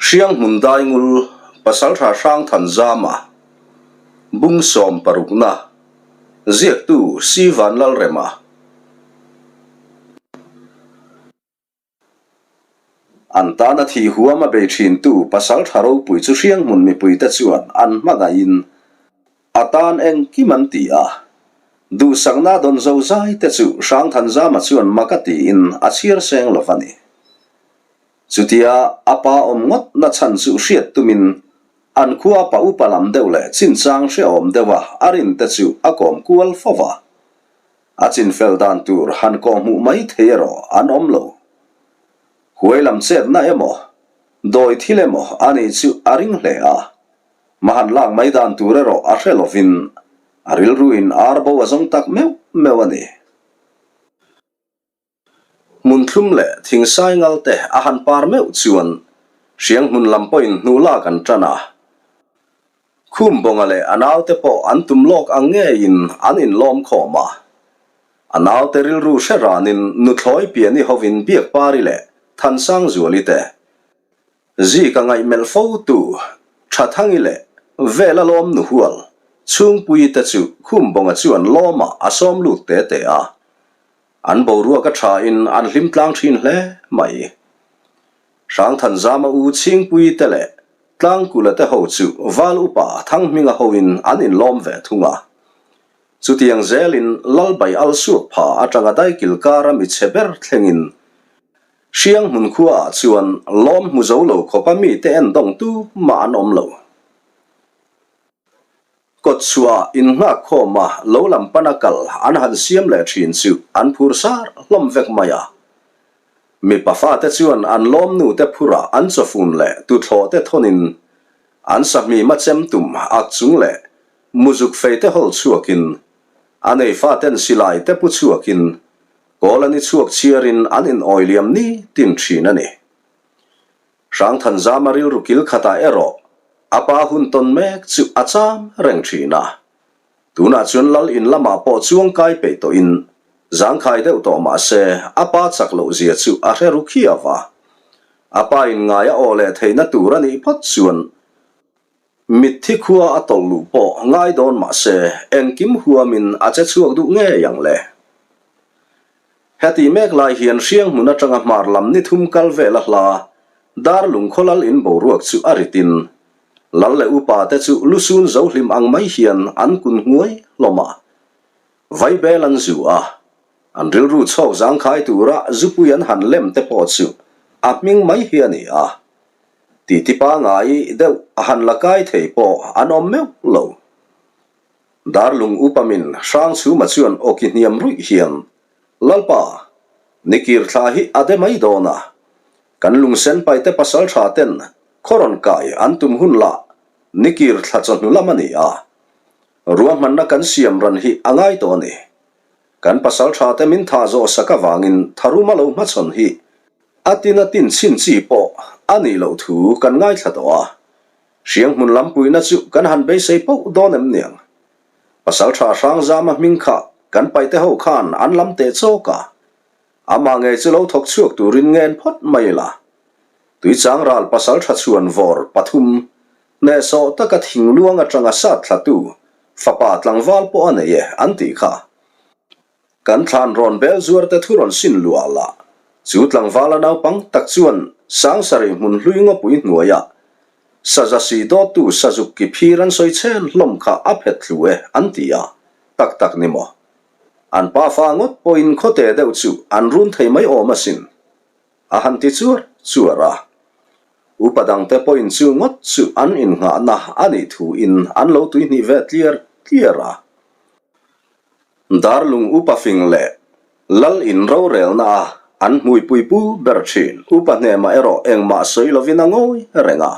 Hrianghmun Daingul Pasaltha Hrangthanzama Bung sawmparukna Ziaktu Si Vanlalrema An tana thih huam a bei thintu Pasaltha ropui chu Hrianghmun mipuite chuan an hmangaihin a tan engkim an ti a. Duhsakna dawn zozai te chu Hrangthanzama chuan mak a tiin a chhiar seng lo va ni. Chutia a pa awm ngawt na chhan chu hriat tumin an khua pa upa lam deuh leh chinchang hrehawm deuha a rin te chu a kawm kual fo va. A chinfel dan tur han kawhhmuh mai thei erawh an awm lo. Huai lam chetna emaw, dawi thil emaw a nih chu a ring hle a. Ma han lak mai dan tur erawh a hre lovin a rilruin ar bo a zawng tak meuh meuh a ni. Hmun thlum leh thingsai ngal te a han par meuh chuan hriang hmun lam pawhin hnu lak an tan a. Khumbawnga leh a naute pawh an tum lawk ang ngeiin an inlawm khawm a. A naute rilru hre ranin nuthlawi piani hovin Biakpari leh Thansangzuali te Zika ngaihmelh fo tu Thathangi leh Vela lawm nuhual Chhungpui te chu Khumbawnga chuan lawmah a sawm lut te te a. An boruak a thain an hlim tlang thin hle mai. Hrangthanzama u Chhingpui te leh Tlangkula te ho chu Val Upa Thanghminga hoin an inlawm ve thung a. Chutiang zelin Lalbai Alsuak pha atanga daikil kara mi chhe ber thlengin Hriang hmun khuaah chuan lawm hmu zo lo khawpa mite endawng tu mah an awm lo. Kawtchhuah innghak khawma lo lam pana kal an han siam leh thin chu an phur sar hlawm vek mai a. Mipa fate chuan an lawm nute phurah an chawfun leh tuthlawh te thawnin an sahmima chem tum ak chung leh muzuk fei te hawl chhuakin a nei faten silai te pu chhuakin Kawl an i chhuak chhiarin an in awi liam ni tin thin a ni. Hrangthanzama rilru kil khatah erawh a pa hun tawn mek chu a cham reng thin a. Tunah chuan lal in lamah pawh chuang kai peih tawhin zangkhai deuh tawh mah se a pa chak loh zia chu a hre ru khiau a. A pa in ngai a aw leh theihna tur a nih phawt chuan Mitthi khua a tawlh luh pawh ngai dawn mah se engkim huamin a che chhuak duh ngei ang le. Heti mek lai hian Hrianghmun atanga hmar lam ni thum kal vel a hla Darlung khaw lal in boruak chu a ritin lal leh upa te chu lusun zo hlim ang mai hian an kun hnuai hlawm a. Vaibel an zu a, an rilru chhawk zangkhai tura zupui an han lem te pawh chu a hming mai hi a ni a. Titi pangai deuh a han la kai thei pawh an awm meuh lo. Darlung upamin Hrangchhuma chuan awki hniam ruih hian, Lalpa, nikir thla hi a de mai dawn a, kan lungsen paite pasal tha ten khaw rawn kai an tum hun lah nikir thla chawhnu lam a ni a, ruahmanna kan siam ran hi a ngai tawh a ni. Kan pasal tha te min thah zawh sak avangin tharuma lo hmachhawn hi A tin a tin chhin chi pawh a nih loh thu kan ngaithla tawh a, hriang hmun lam puihna chu kan han beisei poh dawn em niang. Pasaltha Hrangzama hming kha kan paite ho khan an lam teh chawk a, amah ngei chu lo thawk chhuak turin ngen phawt mai ila. Tuichang ral pasaltha chhuan vawr pathum hnehsawh taka thingluang atanga sat thlatu fapa tlangval pawh a nei e an tih kha. Kan thlan rawn bel zuar te thu rawn sin luah lah. Chu tlangvala naupang tak chuan Sangsarih hmun hlui ngawpui hnuaiah saza si dawttu sazuk ki phir an sawi chhen hlawm kha a phet thlu e an ti a, tak tak ni maw? An pafa ngawt pawhin khawte deuh chu an run thei mai awm asin. A han ti chuar chuar a. Upa dangte pawhin chu ngawt chu an innghahna a nih thuin an lo tuihnih ve tliar tliar a. Darlung upa fing leh Lal in rorelna a an hmuipui pu ber thin. Upa hnemah erawh engmah sawi lovin a ngawi reng a.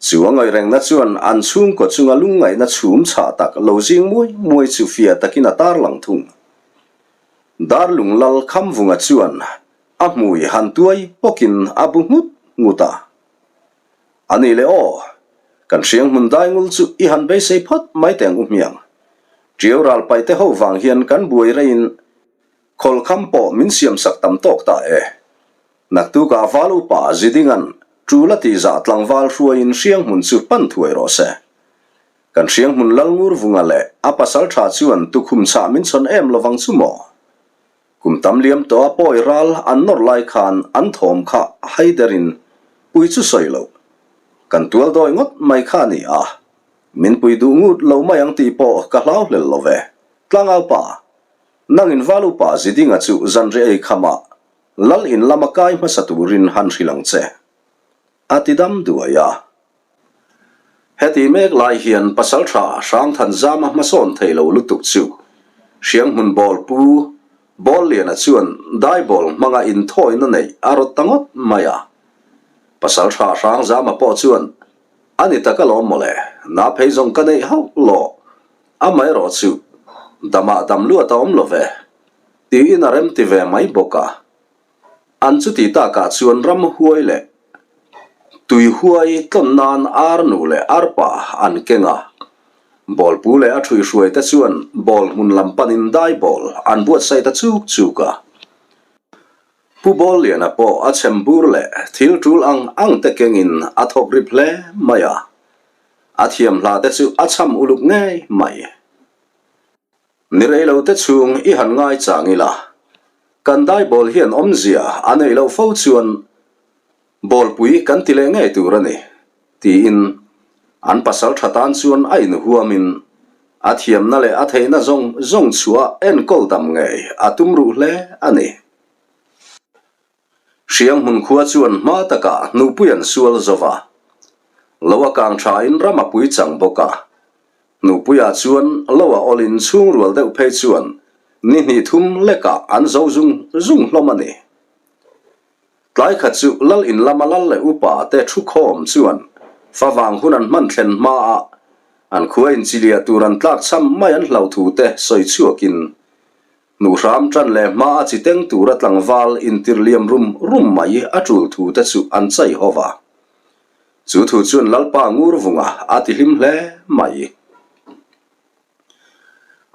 Chu a ngawi rengna chuan an chhungkaw chunga lungngaihna chhum chhah tak lo zing muai muai chu fia takin a tarlang thung. Darlung Lal Khamvunga chuan a hmui han tuai pawkin a bu nghut nghut a. A ni le aw, kan hriang hmun daingul chu i han beisei phawt mai teng u hmiang. Ṭiau ral paite ho vang hian kan buai reiin khawlkham pawh min siamsak tam tawk ta e. Naktukah val upa Zidinga'n Ṭul a tihzah tlangval hruaiin Hrianghmun chu pan thuai rawh se. Kan Hrianghmun lal Ngurvunga leh a pasal ṭha chuan tukhum chhah min chhawn em lovang chu maw? Kum tam liam tawh a pawi ral an nawr lai khan an thawm kha haiderin pui chu sawi loh. Kan tual dawi ngawt mai kha a ni a, min pui duh ngut lo mai ang tih pawh ka hlau hlel lo ve. Tlangau pa, nangin val upa Zidinga chu zanriah ei khamah Lal in lama kai hmasa turin han hrilh ang che, a ti dam duai a. Heti mek lai hian Pasaltha Hrangthanzama hmasawn thei lo lutuk chu Hrianghmun bawl pu Bawlliana chuan daibawl hmanga inthawina neih a rawt ta ngawt mai a. Pasaltha Hrangzama pawh chuan, A ni tak alawm mawle, na phei zawng ka neih hauh lawh, amaherawh chu damah dam luat a awm lo ve. Tiin a remti ve mai bawk a. An chuti takah chuan ramhuai leh tuihuai tlawn nan arnu leh arpa an keng a. Bawlpu leh a ṭhuihruai te chuan bawl hmun lam panin dai bawl an buatsaih ta chuk chuk a. Pu Bawlliana pawh a chhem bur leh thil ṭul ang ang te kengin a thawk rip hle mai a. A thiam hla te chu a cham uluk ngei mai. Ni rei lo te chhung i han ngai chang ila, kan dai bawl hian awmzia a neih loh fo chuan bawlpui kan ti leh ngei tur a ni, tiin an pasal tha tan chuan a inhuamin a thiamna leh a theihna zawng zawng chhuah enkawl dam ngei a tum ruh hle a ni. Hrianghmun khua chuan hma takah hnupui an sual zo va, lo a kang thain ram a pui chang bawk a. Hnupuiah chuan lo a awlin chhungrual deuh phei chuan ni hnih thum lekah an zo zung zung hlawm a ni. Tlai khat chu lal in lama lal leh upa te thu khawm chuan favang hun an hman thlen hmaah an khua inchiliah tur an tlak cham mai an hlau thu te sawi chhuakin Hnuhhram ṭan leh hma a chi teng tura tlangval intirhliam rum rum mai a ṭul thu te chu an chai ho va. Chu thu chuan Lalpa Ngurvunga a ti hlim hle mai.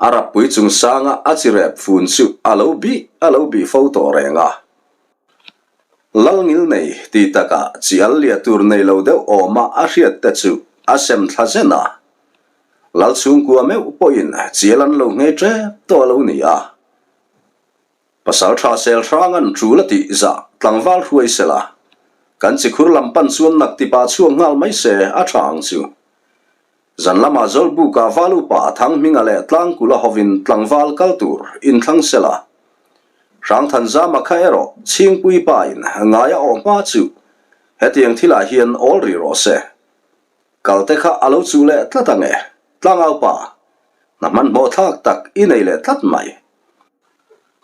A rappui chungsanga a chi rep fun chu a lo bih a lo bih fo tawh reng a. Lal ngil nei ti takah chi al liah tur nei lo deuh awma a hriat te chu a sem thla zen a. Lal chhungkua meuh pawhin chial an lo nghei tep tawh a lo ni a. Pasal tha sel hrang an tul a tih zah tlangval hruai sel a, kan chikhur lam pan chuan nak tipa chhuak nghal mai se a tha ang chu. Zan lamah Zawlbuka val upa Thanghminga leh Tlangkula hovin tlangval kal tur inthlang sel a. Hrangthanzama kha erawh Chhingpui pain ngaia awh hma chu hetiang thilah hian awl rih rawh se. Kal te kha a lo chuh leh tlat ang e, Tlangau pa. Hna hmanhmawh thlak tak i nei leh tlat mai.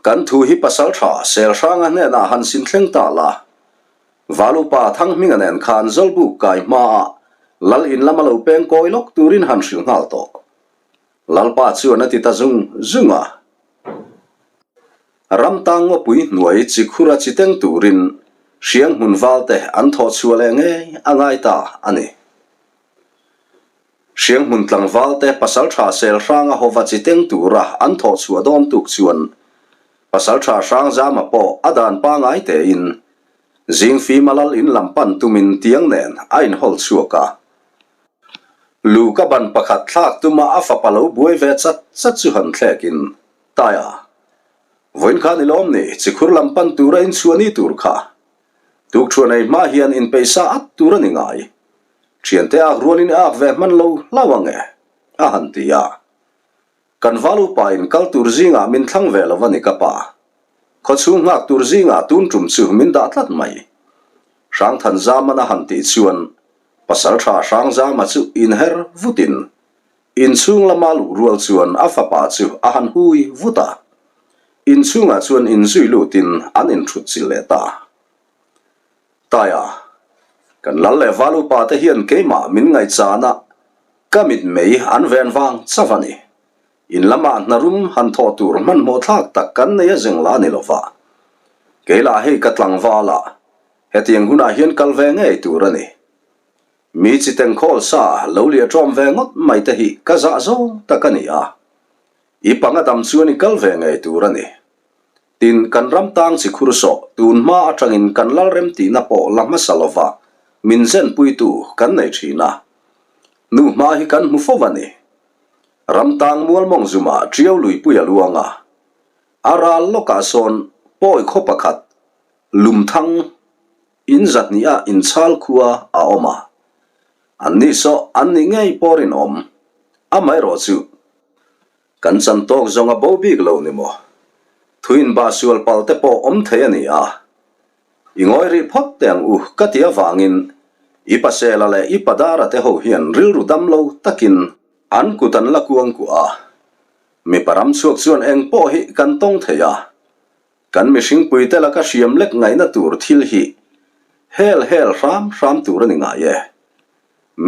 Kan thu hi pasal tha Selhranga hnenah han sin thleng ta la. Valupa Thanghminga nen khan Zawlbuk kai hmaah Lal in lama lo peng kawi lawk turin han hrilh nghal tawh. Lalpa chuan a ti ta zung zung a. Ram tang ngawpui hnuai chi khura chi teng turin hriang hmun val te an thawh chhuah leh ngei a ngai ta a ni. Hriang hmun tlangval te pasaltha sel hranga hova chi teng tura an thawh chhuah dawn tuk chuan pasaltha Hrangzama pawh a dan pangai tein zing fima lal in lam pan tumin tiang nen a inhawl chhuak a. Lu ka ban pakhat thlak tuma a fapa lo buai ve chat chat chu han thlekin Taia, vawiin khan i lawm ni, chikhur lam pan tura inchhuah ni tur kha. Tukṭhuah nei hma hian inpeihsa at tur a ni ngai. Ṭhiante ak rualin i ak ve hman lo hlau ang e, a han ti a. Kan val upa in kal tur zingah min thlang ve lo a ni ka pa. Khawchhung nghak tur zingah tun ṭum chu min dah tlat mai. Hrangthanzaman a han tih chuan Pasalṭha Hrangzama chu inher vutin Inchhung lama luh rual chuan a fapa chu a han hui vut a, inchhungah chuan inzui lutin an inthut chilh leh ta. Taia, kan lal leh val upa te hian keimah min ngaihchan a, ka mitmei an ven vang chauh a ni. In lamah hna rum han thawh tur hmanhmawh thlak tak kan nei a zeng la ni lova. Kei lah hei ka tlangval a, hetiang hunah hian kal ve ngei tur a ni. Mi chi tengkhawl sa lo liah ṭawm ve ngawt mai te hi ka zah zawng tak a ni a, i panga dam chuan i kal ve ngei tur a ni. Tin, kan ram tang chi khur sawh tun hma aṭangin kan lal rem tihna pawh la hmasa lova. min zenpuitu kan nei thin a. Nu hma hi kan hmu fo a ni. Ramtang mualmawng zumah Tiau luipui a luang a. A ral lawkah sawn pawi khaw pakhat Lumthang in zahnih-ah inchhal khua a awm a. An nih saw an nih ngei pawh rinawm. Amaherawh chu Kan chan tawk zawng a bo bik lo ni maw? Thu inbah sual pal te pawh awm thei a ni a. I ngawi rih phawt teh ang u ka ti avangin i pasela leh i padara te ho hian rilru dam lo takin an kut an la kuang kuah a. Mipa ram chhuak chuan eng pawh hi kan tawng thei a. Kan mihringpui te laka hriam lek ngaihna tur thil hi hel hel hram hram tur a ni ngai e.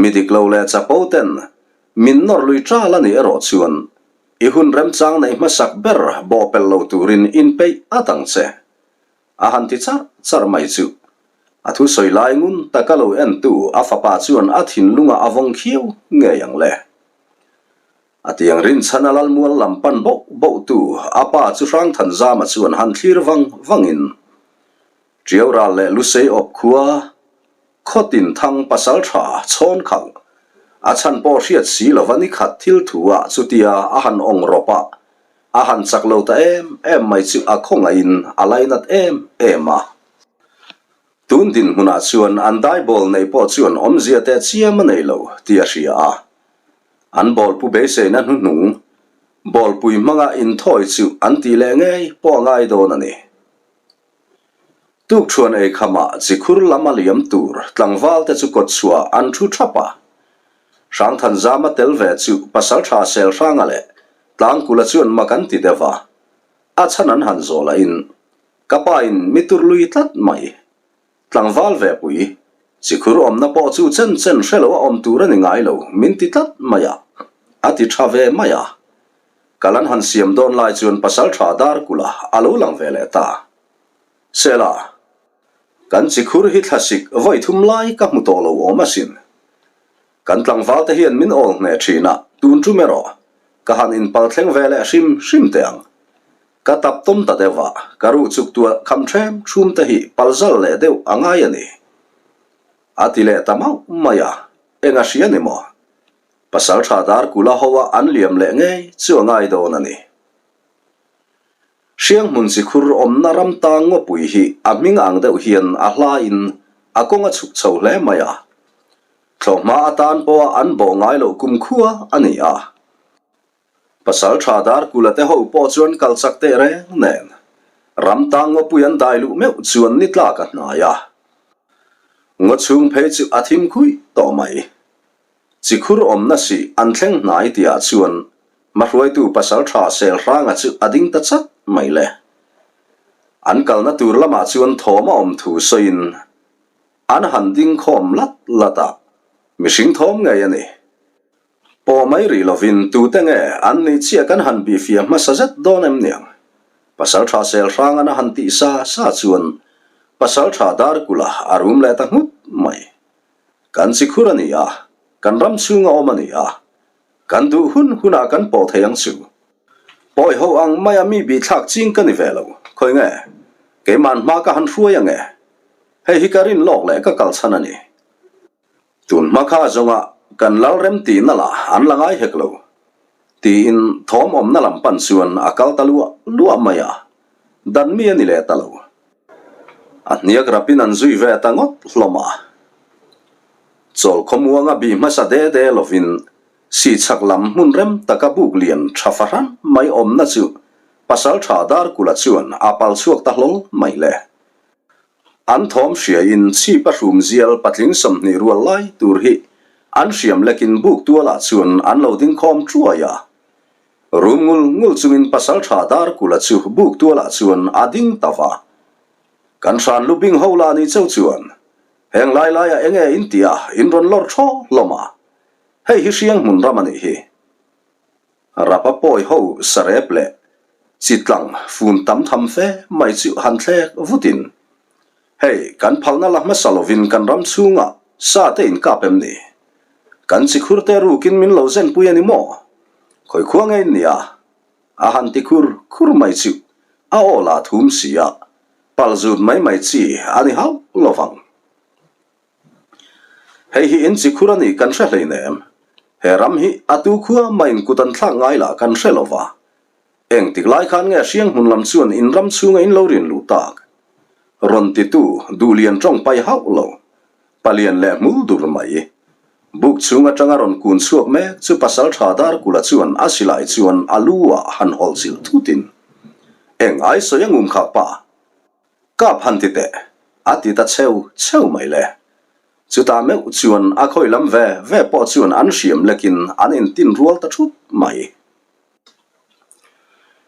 Mi dik lo leh chapo ten min nawr lui ṭal a nih erawh chuan i hun remchang neih hmasak ber bawhpelh lo turin inpeih at ang che. A han ti charh charh mai chu. A thusawi lai ngun taka lo entu a fapa chuan a thinlungah a vawng khiau ngei ang le. A tiang rinchhana Lalmual lam pan boh bohtu a pa chu Hrangthanzama chuan han thlir vang vangin Ṭiau ral leh Lusei awp khua Khawtin thang pasal tha chhawn khalh a chhan pawh hriat si lova ni khat thil thu ah chutia a han awng rawp a, a han chak lo ta em em mai chu a khawngaihin a lainat em em a. Tun dinhmunah chuan an daibawl neih pawh chuan awmzia teh chiam a nei lo tih a hria a. An bawlpu beiseina hnuhnung bawlpui hmanga inthawi chu an tih leh ngei pawh a ngai dawn a ni. Tukṭhuan ei khamah chikhur lam a liam tur tlangval te chu kawtchhuah an thu thap a. Hrangthanzama tel ve chu pasalṭha Selhranga leh Tlangkula chuan mak an ti deuh a, a chhan an han zawh lahin ka pa in mi tur lui tlat mai. Tlangval ve pui, chikhur awmna pawh chu chen chen hre lo a awm tur a ni ngai lo min ti tlat mai a, a ti ṭha ve mai a. Kal an han siam dawn lai chuan pasalṭha Darkula a lo lang ve leh ta. Sela, kan chikhur hi thlasik vawi thum lai ka hmu tawh lo awm asin. Kan tlangval te hian min awl hneh thin a, tun tum erawh ka han inpal thleng ve leh hrim hrim teh ang. Ka tap tawm ta deuh a, ka ruh chuk tuah kham ṭhem ṭhum te hi palzal leh deuh a ngai a ni. A ti leh ta mauh mai a, eng a hria ni maw? Pasalṭha Darkula ho a an liam leh ngei chu a ngai dawn a ni. Hrianghmun chikhur awmna ram tang ngawpui hi a hming ang deuh hian a hlain a kawng a chhuk chho hle mai a. Thlawhhma atan pawha an bawh ngai loh kumkhua a ni a. Pasalṭha Darkula te ho pawh chuan kal chak teh reng nen ram tang ngawpui an dai luh meuh chuan ni tlak a hnai a. Ngaw chhung phei chu a thim khuih tawh mai. Chikhur awmna sih an thleng hnai tihah chuan hmahruaitu pasalṭha Selhranga chu a ding ta chat mai le. An kalna tur lamah chuan thawm a awm thu sawiin an han ding khawm lat lat a, mihring thawm ngei a ni. Pawh mai rih lovin tute nge an nih chiah kan han bihfiah hmasa zet dawn em niang? Pasalṭha Selhrangan a han tih sa sa chuan pasalṭha Darkula a rum leh ta nghut mai. Kan chikhur a ni a, kan ram chhunga awm a ni a, kan duh hun hunah kan pawh thei ang chu. Pawi ho ang maia mi bihthlak ching ka ni ve lo, khawi nge? Keiman hma ka han hruai ang e. Hei hi ka rin lawk leh ka kal chhan a ni. Tun hma kha zawnga kan lal rem tihna lah an la ngai hek lo. Tiin thawm awmna lam pan chuan a kal ta luah luah mai a, dan mi a ni leh ta lo. A hniak rapin an zui ve ta ngawt hlawm a. Chawl khawmuanga bih hmasa de de lovin sihchhak lam hmun rem taka buk lian tha fahran mai awmna chu Pasaltha Darkula chuan a pal chhuak ta hlawl mai le. An thawm hriain chhip a hrum zial patling 20 rual lai tur hi an hriam lekin buk tualah chuan an lo ding khawm thuai a. Rum ngul ngul chungin Pasalṭha Darkula chu buk tualah chuan a ding ta va. Kan hran lu bing ho lah ni cheu chuan, Heng lai laiah enge in ti a, in rawn lawr thaw hlawm a. Hei hi hriang hmun ram a nih hi. Rapa pawi ho sarep leh chitlang fun tam tham fe mai chu han thlek vutin, Hei, kan phalna la hmasa lovin kan ram chhungah sa te in kap em ni? Kan chikhur te rukin min lo zenpui a ni maw? Khawi khua ngei nia? A han ti khur khur mai chu a aw la thum si a, pal zut mai mai chi a ni hauh lovang. Hei hi in chikhur a nih kan hre hleinem. He ram hi a tu khua mah in kut an thlak ngai lah kan hre lo va. Engtik lai khan nge hriang hmun lam chuan in ram chhunga in lo rin luh tak? Rawn titu duhlian tawng pai hauh lo. Palian leh hmul dur mai. Buk chhung atanga rawn kun chhuak mek chu pasal tha Darkula chuan a silai chuan a lu ah han hawlh chilh thutin, Eng ai sawi a ngum khah pa? Kap han ti teh, a ti ta cheu cheu mai le. Chutah meuh chuan a khawi lam ve ve pawh chuan an hriam lekin an intin rual ta thup mai.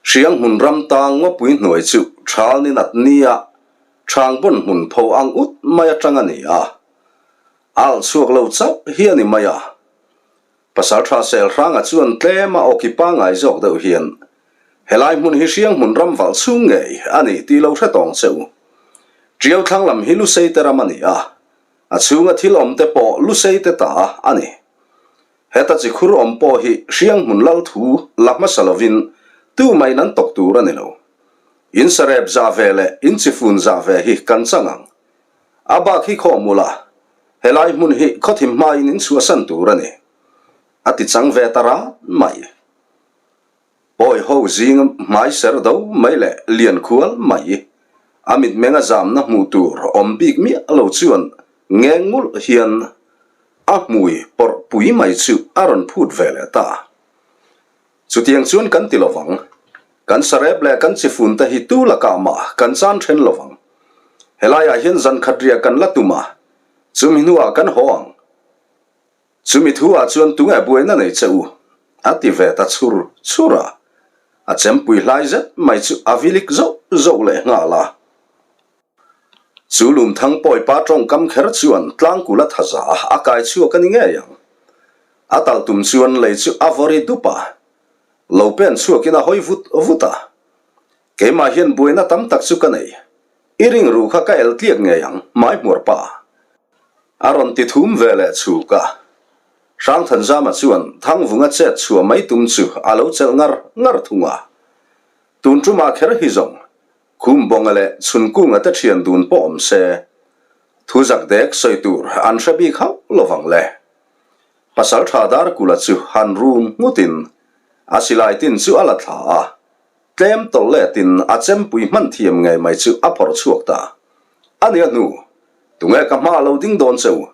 Hriang hmun ram tang ngawpui hnuai chu thal ni nat nia thang bawn hmun pho ang ut mai atang a ni a. Alh chhuak lo chauh hi a ni mai a. Pasaltha Selhranga chuan tlem a awki pangai zawk deuh hian helai hmun hi hriang hmun ram valh chhung ngei a ni tih lo hre tawng che u. Tiau thlang lam hi Lusei te ram a ni a, a chhunga thil awm te pawh Lusei te ta a ni. Heta chi khur awm pawh hi hriang hmun lal thu la hmasa lovin tumahin an tawk tur a ni lo. In sarep zah ve leh in chi fun zah ve hi kan chang ang. A bak hi khaw mul a, helai hmun hi khawthim hmain in chhuahsan tur a ni. A ti chang ve ta rat mai. Pawi ho zing hmai ser do mai leh lian khual mai. A mitmeng a zamna hmuh tur awm bik miah lo chuan ngeng ngulh hian a hmui pawrh pui mai chu a rawn phut ve leh ta. Chutiang chuan kan ti lovang. Kan sarep leh kan chifun te hi tu lakah mah kan chan then lovang. Helaiah hian zan khat riah kan la tum a, chumi hnuah kan haw ang. Chumi thuah chuan tunge buaina nei che u? a ti ve ta chhur chhur a. A chempui hlai zet mai chu a vilik zauh zauh leh nghal a. Chu Lumthang pawipa tawngkam kher chuan tlangkul a tha za a kai chhuak a ni ngei ang. A tal tum chuan lei chu a vawri dup a. Lo pen chhuakin a hawi vut vut a. Keimah hian buaina tam tak chu ka nei. I ring ruh kha ka el tliak ngei ang, hmai hmuar pa. A rawn ti thum ve leh chhuk a. Hrangthanzama chuan Thangvunga chet chhuah mai tum chu a lo chelh ngar ngar thung a. Tun tumah kher hi zawng, Khumbawnga leh Chhunkunga te thian dun pawh awm se, thu zak dek sawi tur an hre bik hauh lovang le. Pasaltha Darkula chu han rum nghutin a silai tin chu a la thla a. Tlem tawlh letin a chempui hman thiam ngei mai chu a phawrh chhuak ta. A nia hnu, tunge ka hma lo ding dawn che u?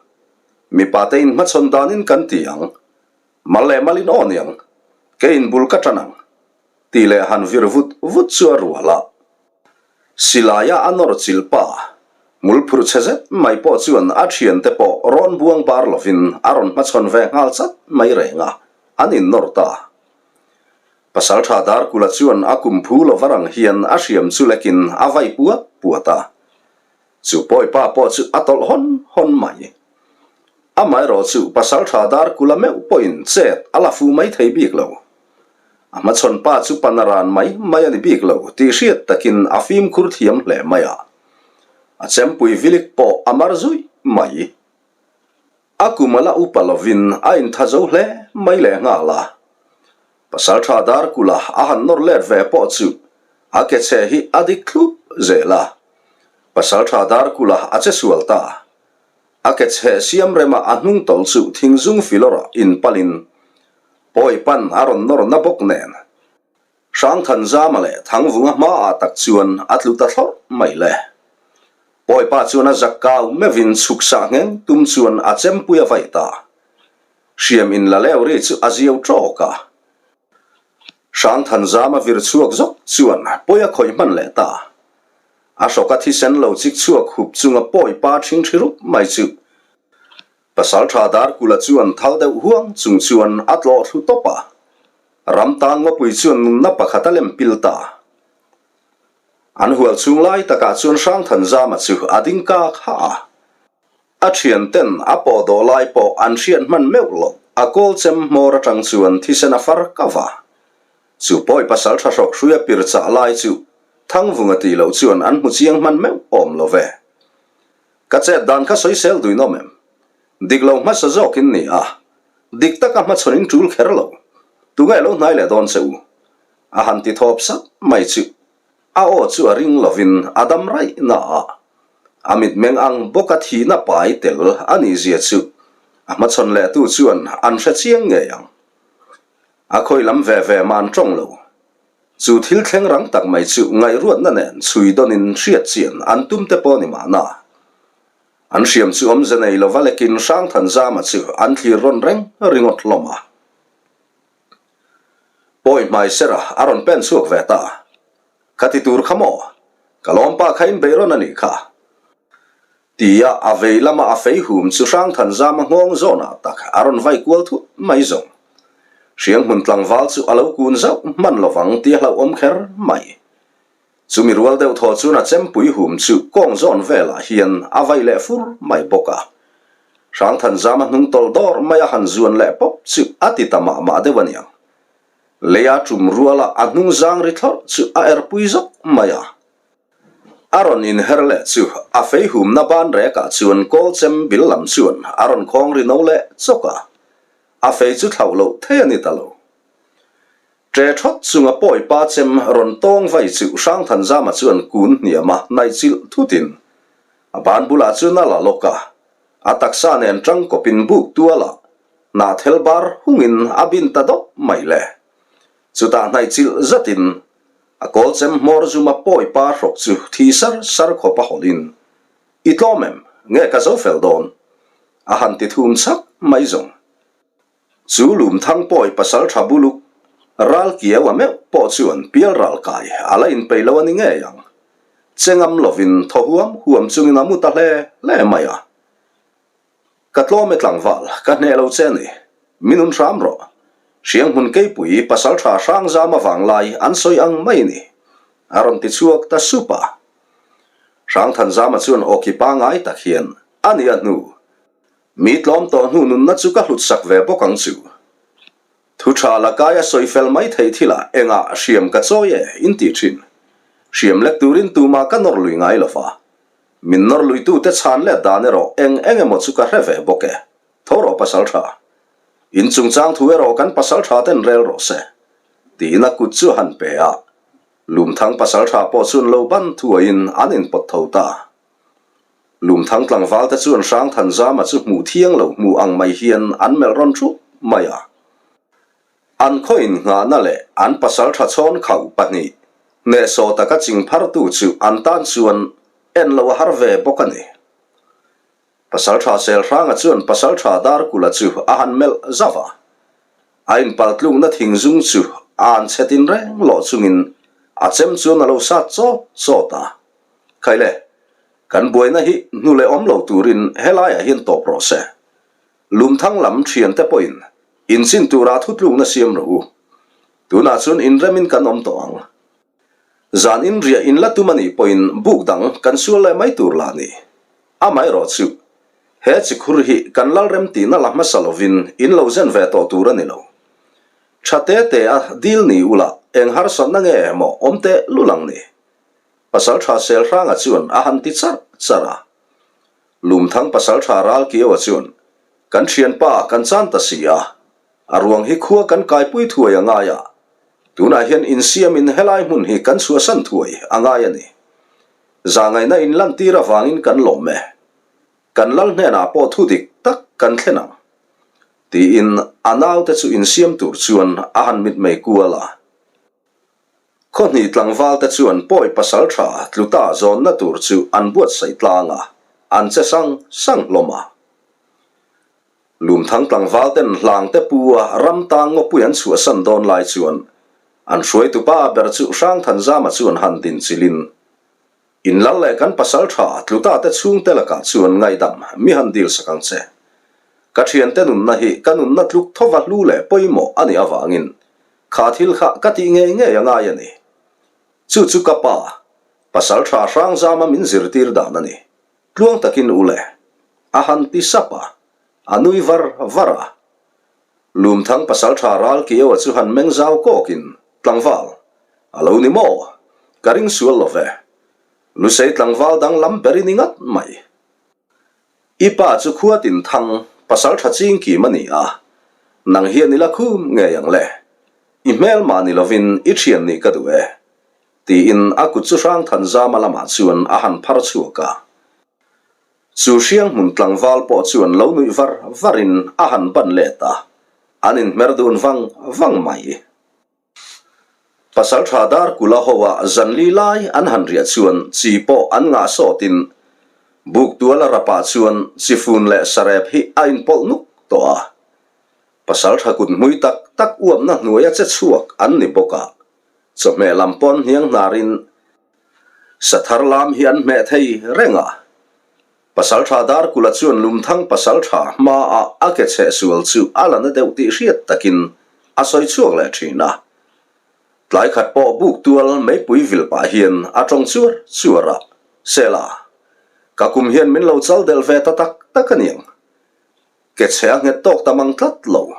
Mipa te in hmachhawn danin kan ti ang. Mal leh malin aw niang, ke in bul ka tan ang. Tih leh han vir vut vut chu a rual a. Silaia a nawr chilh pa, hmul phurh chhe zet mai pawh chuan a thiante pawh rawn buang bar lovin a rawn hmachhawn ve nghal chat mai reng a, an innawr ta. Pasaltha Darkula chuan a kum phu lo varang hian a hriam chu lekin a vai puat puat a. Chu pawipa pawh chu a tawlh hawn hawn mai. Amaherawh chu Pasaltha Darkula meuh pawhin chet a la fu mai thei bik lo. A hmachhawn pa chu pana ran mai mai a ni bik lo tih hriat takin a fimkhur thiam hle mai a. A chempui vilik pawh a mar zuih mai. A kum a la upa lovin a intha zo hle mai leh nghal a. Pasaltha Darkula a han nawr let ve pawh chu a ke chhe hi a dik thlup zel a. Pasaltha Darkula a che sual ta. A ke chhe siam rema a hnung tawlh chu thingzung filawrah inpalin pawi pan a rawn nawr na bawk nen. Hrangthanzama leh Thangvunga hmaah tak chuan a tlu ta thlawrh mai le. Pawipa chuan a zak kau meuhin chhuk sah ngheng tum chuan a chempui a vai ta. Hriam in la leu ri chu a ziau tawk a. Hrangthanzama vir chhuak zawk chuan pawi a khawih hman leh ta. A hrawka thisen lo chik chhuak hup chunga pawipa ṭhingṭhi rup mai chu Pasalṭha Darkula chuan thal deuh huang chung chuan a tlawh thlu tawp a. Ram tan ngawpui chuan nunna pakhat a lem pil ta. An hual chhung lai takah chuan Hrangthanzama chu a ding kak hah a. A thianten a pawh dawh lai pawh an hriat hman meuh loh a kawl chem hmawr atang chuan thisen a far kau a. Chu pawi pasal tha hrawk hrui a pir chah lai chu Thangvunga tih loh chuan an hmu chiang hman meuh awm lo ve. Ka chet dan kha sawisel duinawm em? Dik lo hmasa zawkin ni a, dik taka hmachhawn in tul kher lo. Tunge lo hnai leh dawn che u? A han ti thawp sap mai chu a aw chu a ring lovin a dam raih na a, a mitmeng ang bawka thihna pai tel a nih zia chu. A hmachhawn lehtu chuan an hre chiang ngei ang. A khawi lam ve ve mah an tawng lo. Chu thil thleng rang tak mai chu ngaihruatna nen chhui dawnin hriat chian an tum te pawh ni mahna. An hriam chu awmze nei lova lekin Hrangthanzama chu an thlir rawn reng ringawt hlawm a. Pawi hmai sera a rawn pen chhuak ve ta. Ka ti tur kha maw? Ka lawmpa kha in bei rawn a nih kha. Tia a vei lama a fei hum chu Hrangthanzama nghawng zawnah tak a rawn vai kual thut mai zawng. Hrianghmun tlangval chu a lo kun zauh hman lovang tia hlauhawm kher mai. Chumi rual deuh thaw chuan a chempui hum chu kawng zawn velah hian a vai leh fur mai bawk a. Hrangthanzama hnung tawlh dawr mai a han zuan leh pawp chu a ti ta mah mah deuh a niang. Leia tum ruala a hnung zang ri thlawrh chu a erpui zawk mai a. A rawn inher leh chu a fei humna ban rekah chuan kawl chem bil lam chuan a rawn khawng ri no leh chawk a. A fei chu thlauh loh thei a ni ta lo. Ṭe ṭhawt chunga pawi pa chem rawn tawng vai chu Hrangthanzama chuan kun hniam a hnaih chilh thutin a ban bulah chuan a la lawk a. A taksa nen ṭangkawpin buk tualah hnahthel bar hungin a bin ta dawp mai le. Chutah hnaih chilh zatin a kawl chem hmawr zuma pawi pa hrawk chu thi sar sar khawp a hawlhin, I tlawm em? Nge ka zo fel dawn? A han ti thum chak mai zawng. Chu lumthang pawi pasal tha buluk ral kiau a meuh pawh chuan pial ral kai a la inpeih lo a ni ngei ang. Che ngam lovin thaw huam huam chungin a mu ta hle hle mai a. Ka tlawm e tlangval, ka hneh lo che a ni. Min un hram rawh. Hrianghmun keipui pasal tha hrang zam avang lai an sawi ang mai ni. A rawn ti chhuak ta sup a. Hrangthanzama chuan awki pangai tak hian, A ni a hnu. Mi tlawm tawh hnu nunna chu ka hlut sak ve bawk ang chu. Thu tha la kai a sawi fel mai thei thilah engah hriam ka chawi e in ti thin. Hriam lek turin tumah ka nawr lui ngai lo va. Min nawr luitute chhan let dan erawh eng eng emaw chu ka hre ve bawk e. Tho rawh pasal tha. In chungchang thu erawh kan pasal tha ten rel rawh se. Tiin a kut chu a han pe a. Lumthang pasal tha pawh chuan lo ban thuaiin an inpawt tho ta. Lumthang tlangval te chuan Hrangthanzama chu hmuh thiang lo hmuh ang mai hian an melh rawn thup mai a. An khaw innghahna leh an pasal tha chhawn khauh pahnih hnehsawh taka ching phartu chu an tan chuan en lo a har ve bawk a ni. Pasal tha Selhranga chuan pasal tha Darkula chu a han melh zauh a. A inpaltlukna thing zung chu a an chhe tin reng lawh chungin a chem chuan a lo sat chawt chawt a. Khaile, kan buaina hi hnu leh awm lo turin helaiah hian tawp rawh se. Lumthang lam thiante pawhin inchin turah thutlukna siam rawh u. Tunah chuan inremin kan awm tawh ang. Zan inriah in la tum a nih pawhin buk dang kan sual leh mai tur lah ni. Amaherawh chu, he chikhur hi kan lalrem tihna la hmasa lovin in lo zen ve tawh tur a ni lo. Tha te te a dil ni ula eng harsatna nge maw awm teh lul ang ni? Pasaltha Selhranga chuan a han ti charh charh a. Lumthang pasaltha Ralkiaua chuan, Kan thianpa kan chan ta si a, a ruang hi khua kan kaipui thuai a ngai a, tunah hian insiamin helai hmun hi kan chhuahsan thuai a ngai a ni. Zahngaihna inlantir avangin kan lawm e. Kan lal hnenah pawh thu dik tak kan thlen ang. Tiin a naute chu insiam tur chuan a han mitmei kual a. Khawhnih tlangvalte chuan pawi pasal tha tluta zawnna tur chu an buatsaih tlang a, an che sang sang hlawm a. Lumthang tlangvalten hlangte pu a ram tang ngawpui an chhuahsan dawn lai chuan an hruaitupa ber chu Hrangthanzama chuan han din chilhin, In lal leh kan pasal tha tlutate chhungte lakah chuan ngaihdam mi han dil sak ang che. Ka thiante nunna hi ka nunna tluk thova hlu leh pawimawh a nih avangin kha thil kha ka tih ngei ngei a ngai a ni. Chu chu ka pa, pasal tha hrangzama min zirtir dan a ni. Tluang takin u le. A han ti sap a, a nui var var a. Lumthang pasal tha ral Kiewa chu han meng zau kawkin, Tlangval, a lo ni maw? Ka ring sual lo ve. Lusei tlangval dang lam ber i ni ngat mai. I pa chu khua tin thang pasal tha ching kim a ni a, nang hian i la khum ngei ang le. I hmel mah ni lovin i thian nih ka duh e, tiin a kut chu Hrangthanzama lamah chuan a han phar chhuak a. Chu hriang hmun tlangval pawh chuan lo nuih var varin a han ban let a, an inhmer dun vang vang mai. Pasalṭha Darkula hoa zanli lai an han riah chuan chi pawh an ngah sawtin buk tuala rapah chuan chi fun leh sarep hi a inpawlh nuk tawh a. Pasalṭha kut hmui tak tak uapna hnuaia che chhuak an ni bawk a, chawhmeh lam pawn hniang hnarin Sathar lam hi an hmeh thei reng a. Pasalṭha Darkula chuan Lumthang pasalṭha hmaah a ke chheh sual chu a la na deuh tih hriat takin a sawi chhuak leh ṭhin a. Tlai khat pawh buk tual meipui vil pah hian a ṭawng chuar chuar a, Sela, ka kum hian min lo chal delh ve ta tak tak a niang. Ke chhe a nghet tawk ta mang tlat lo.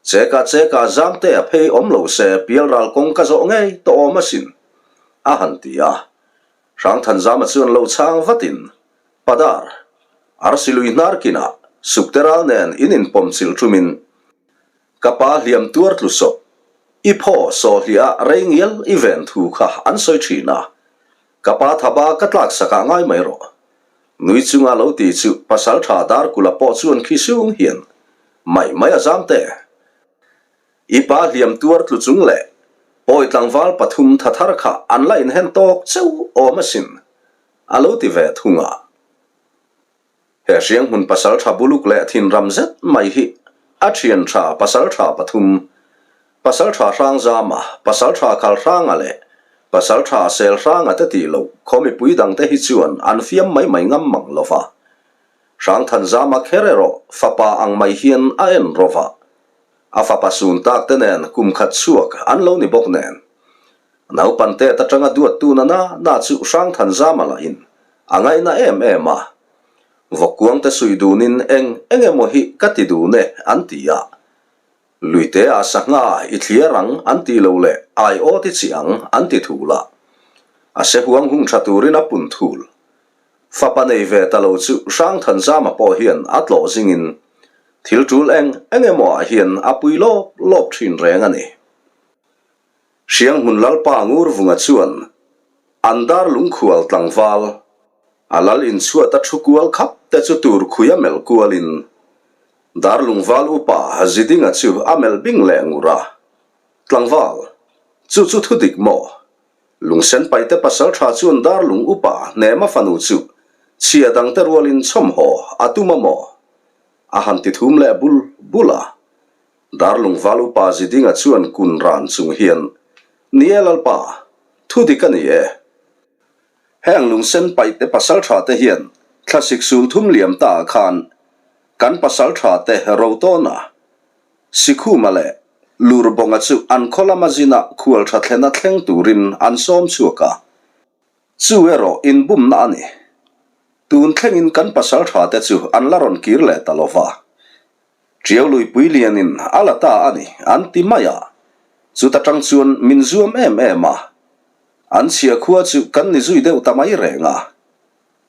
Cheka cheka Zamte a phei awm lo se pialral kawng ka zawh ngei tawh awm asin, a han ti a. Hrangthanzama chuan lo chhang vatin, Padar, arsi lui hnar kinah sukte ral nen in inpawm chilh ṭumin ka pa hliam tuar tlu sawp, i phaw sawhliah ah rei ngial i ven thu kha an sawi ṭhin a, ka pa thaba ka tlak sakah ngai mai rawh. Nui chunga lo ti chu Pasalṭha Darkula pawh chuan khi sung hian mai mai a zam teh. I pa hliam tuar tlu chung leh pawi tlangval pathum tha thar kha an la inhen tawk cheu awm asin, a lo ti ve thung a. He hrianghmun pasalṭha buluk leh thinram zet mai hi a ṭhian ṭha pasalṭha pathum Pasalṭha Hrangzama, Pasalṭha Khalhranga leh Pasalṭha Selhranga te tih loh khaw mipui dangte hi chuan an fiam mai mai ngam mang lo va. Hrangthanzama kher erawh fapa ang mai hian a en rawh va. A fapa sun tak te nen kum khat chhuak an lo ni bawk nen. Naupan tet atanga duattu na na na chu Hrangthanzama lahin a ngaihna em em a. Vawkkuang te suih dunin eng eng emaw hi ka ti dun e an ti a. Luite ah sangha i thliar ang an ti lo leh ai aw ti chi ang an ti thul a. A se huang hung tha turin a pun thul. Fapa nei ve ta lo chu Hrangthanzama pawh hian a tlawh zingin thil tul eng eng emaw ah hian a pui lawp lawp thin reng a ni. Hrianghmun Lalpa Ngurvunga chuan an dar lungkhual tlangval a lal inchhuat a thu kual khap te chu tur khui a melh kualin dar lungval upa Zidinga chu a melh bing leh ngur a, Tlangval, chu chu thu dik maw? Lungsen paite pasaltha chuan dar lung upa hnema fanu chu chhia dangte rualin chhawmhaw a tum a maw? A han ti thum leh bul bul a. Darlungval upa Zidinga chuan kun ran chung hian, Ni e Lalpa, thu dik a ni e. Heng lungsen paihte pasaltha te hian thlasik sul thum liam ta ah khan kan pasaltha te Rotawna, Sikhuma leh Lurbawnga chu an khaw lama zina khualtha thlena thleng turin an sawm chhuak a. Chu erawh inbumna a ni. Tun thlengin kan pasaltha te chu an la rawn kir leh ta lova. Ṭiau luipui lianin a la ta a ni, an ti mai a. Chuta ṭang chuan min zuam em em a. An chhia khua chu kan ni zui deuh ta mai reng a.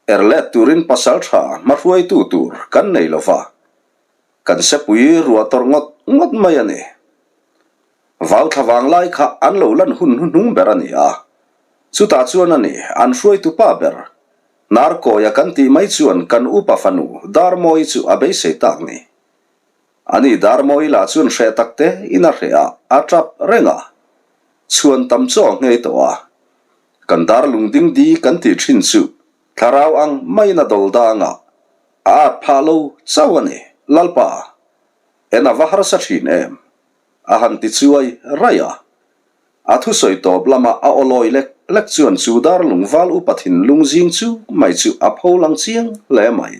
Er let turin pasal ṭha hmahruaitu tur kan nei lo va. Kan sepui ruah tawrh ngawt ngawt mai a ni. Vau thla vang lai kha an lo lan hun hnuhnung ber a ni a. Chutah chuan a ni, an hruaitu pa ber, Hnarkawia kan tih mai chuan kan upa fanu Darmawi chu a beisei tak ni. Ani Darmawi lah chuan hreh tak te in a hreh a, a tap reng a. Chhuan tam chaw a nghei tawh a. Kan dar lungding di kan tih thin chu thlarau ang maiin a dawl dang a, a at phah lo chauh a ni. Lalpa, en a va harsa thin em? A han ti chuai raih a. A thusawi tawp lama a aw lawi lek lek chuan chu darlung val upa thinlung zing chu mai chu a pho lang chiang hle mai.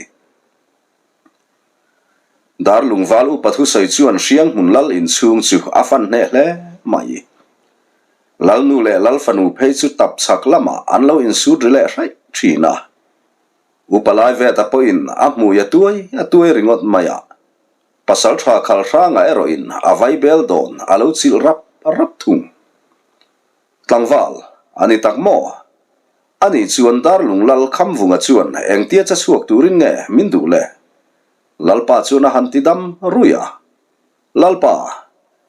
Darlung val upa thusawi chuan Hrianghmun lal inchhung chu a fan hneh hle mai. Lalnu leh Lalfanu phei chu tap chhak lamah an lo insut ri leh hraih thin a. Upa lai veta pawhin a hmui a tuai a tuai ringawt mai a. Pasalṭha Khalhranga erawhin a vaibel dawn a lo chilh rap rap thung. Tlangval, a ni tak maw? Ani chuan Darlung Lal Khamvunga chuan engtia che chhuak turin nge min duh le? Lalpa chuan a han ti dam rui a. Lalpa,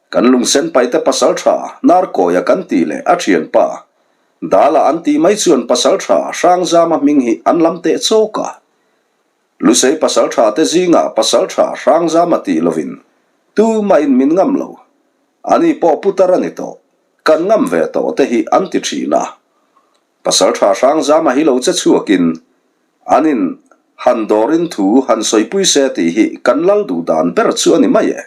kan lungsen paite pasalṭha Hnarkawia kan tih leh a ṭhianpa Dala an tih mai chuan pasalṭha Hrangzama hming hi an lam teh chawk a. Lusei pasalṭha te zingah pasalṭha Hrangzama tih lovin tumahin min ngam lo. Ani pawh putar a ni tawh, kan ngam ve tawh te hi an ti ṭhin a. Pasalṭha Hrangzama hi lo che chhuakin an in han dawrin thu han sawipui se tih hi kan lal duh dan ber chu a ni mai e.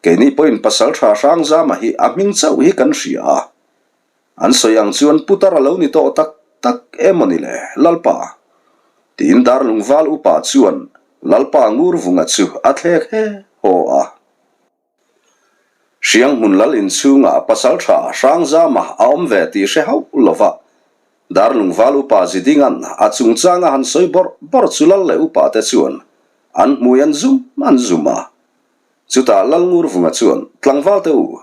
Keini pawhin Pasalṭha Hrangzama hi a hming chauh hi kan hria a. An sawi ang chuan putar a lo ni tawh tak tak emaw ni le, Lalpa? Tiin Darlungval upa chuan Lalpa Ngurvunga chu a thlek he haw a. Hrianghmun lal inchhungah pasalṭha Hrangzama a awm ve tih hre hauh lova Darlungval upa Zidinga'n a chungchanga han sawi bawrh bawrh chu lal leh upate chuan an hmui an zum an zum a. Chutah Lal Ngurvunga chuan, Tlangvalte u,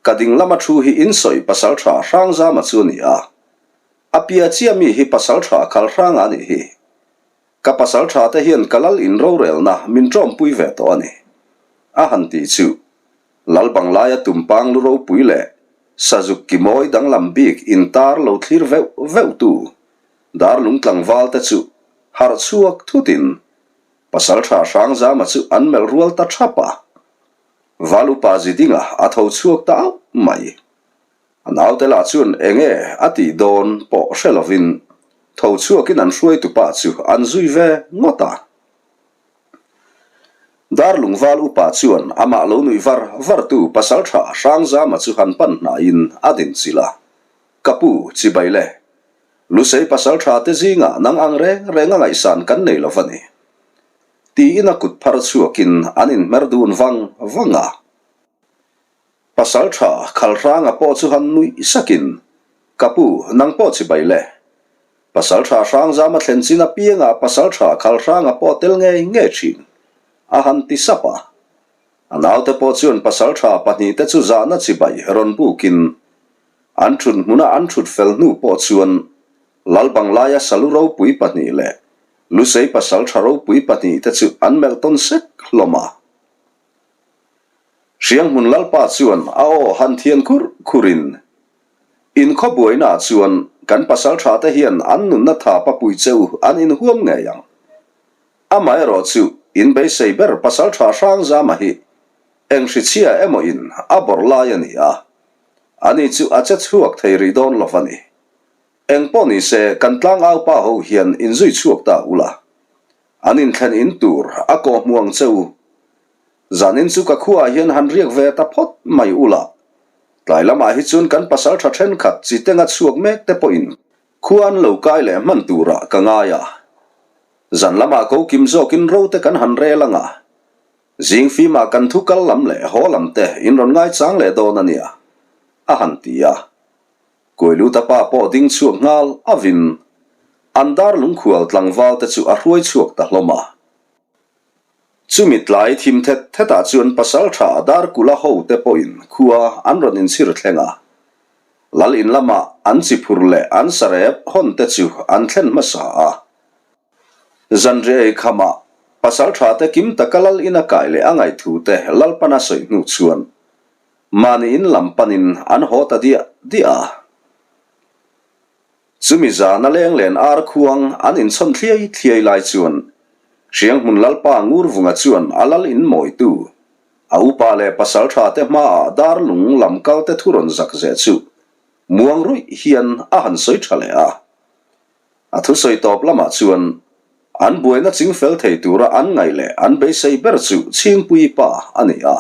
ka ding lama thu hi in sawi pasalṭha Hrangzama chu a ni a. A pia chiah mi hi pasalṭha Khalhranga a nih hi. Ka pasalṭha te hian ka lal in rorelna min ṭawmpui ve tawh a ni. A han ti chu, Lal Banglaia tumpang lu ropui leh Sazuk ki mawi danglam bik intar lo thlir veuh veuhtu Darlung tlangvalte chu harh chhuak thutin Pasalṭha Hrangzama chu an melh rual ta ṭhap a, Val upa Zidinga a tho chhuak ta auh mai. A naute lah chuan eng nge a tih dawn pawh hre lovin tho chhuakin an hruaitupa chu an zui ve ngawt a. Darlung Val upa chuan amah lo nuih var vartu Pasalṭha Hrangzama chu han pan hnaiin a dinchilh a, Ka pu, chibai le. Lusei pasalṭha te zingah nang ang reng reng a ngaihsan kan nei lo va ni. Tiin a kut phar chhuakin an inhmer dun vang vang a. Pasalṭha Khalhranga pawh chu han nuih sakin, Ka pu, nang pawh chibai le. Pasalṭha Hrangzama thlen chin apiangah pasalṭha Khalhranga pawh tel ngei ngei ṭhin, a han ti sap a. A naute pawh chuan pasalṭha pahnihte chu zahna chibai rawn bukin An thut hmuna an thut fel hnu pawh chuan Lalbanglaia salu ropui pahnih leh Lusei pasal tha ropui pahnih te chu an melh tawn sek hlawm a. Hrianghmun Lalpa chuan a aw han thian khur khurin, In khaw buainaah chuan kan pasal tha te hian an nunna tha papui che u an inhuam ngei ang. Amaherawh chu in beisei ber pasal tha Hrangzama hi eng hrichhia emaw in a bawrh lai a ni a, Ani chu a che chhuak thei rih dawn lo a ni. Eng pawh ni se, kan tlangau pa ho hian inzui chhuak ta ula. An inthlen in tur a kawh hmu ang che u. Zanin chu ka khuaah hian han riak ve ta phawt mai ula. Tlai lamah hi chuan kan pasal tha thenkhat chi tenga chhuak mek te pawhin khua an lo kai leh hman turah ka ngai a. Zan lamah ko kim zawkin ro te kan han rel ang a. Zing fimah kan thu kal lam leh haw lam te in rawn ngaichang leh dawn a nia, a han ti a. Kuailuta pa pawh ding chhuak nghal avin an dar lungkhual tlangval te chu a hruai chhuak ta hlawm a. Chumi tlai thim thet thetah chuan pasaltha Darkula ho te pawhin khua an rawn inchhir thleng a. Lal in lamah an chiphur leh an sarep hawn te chu an thlen hmasa a. Zanriah ei khamah pasal tha te kim taka lal ina kai leh a ngaihthu te Lalpana sawi hnu chuan mahni in lam panin an haw ta diah diah a. Chumi zana leng len ar khuang an inchhawn thliai thliai lai chuan Hrianghmun Lalpa Ngurvunga chuan a lal in mawitu a upa leh pasal tha te hmaah darlung lam kal te thu rawn zak zeh chu muang ruih hian a han sawi tha leh a. A thusawi tawp lamah chuan an buaina chingfel thei tura an ngaih leh an beisei ber chu Chhingpuii pa a ni a.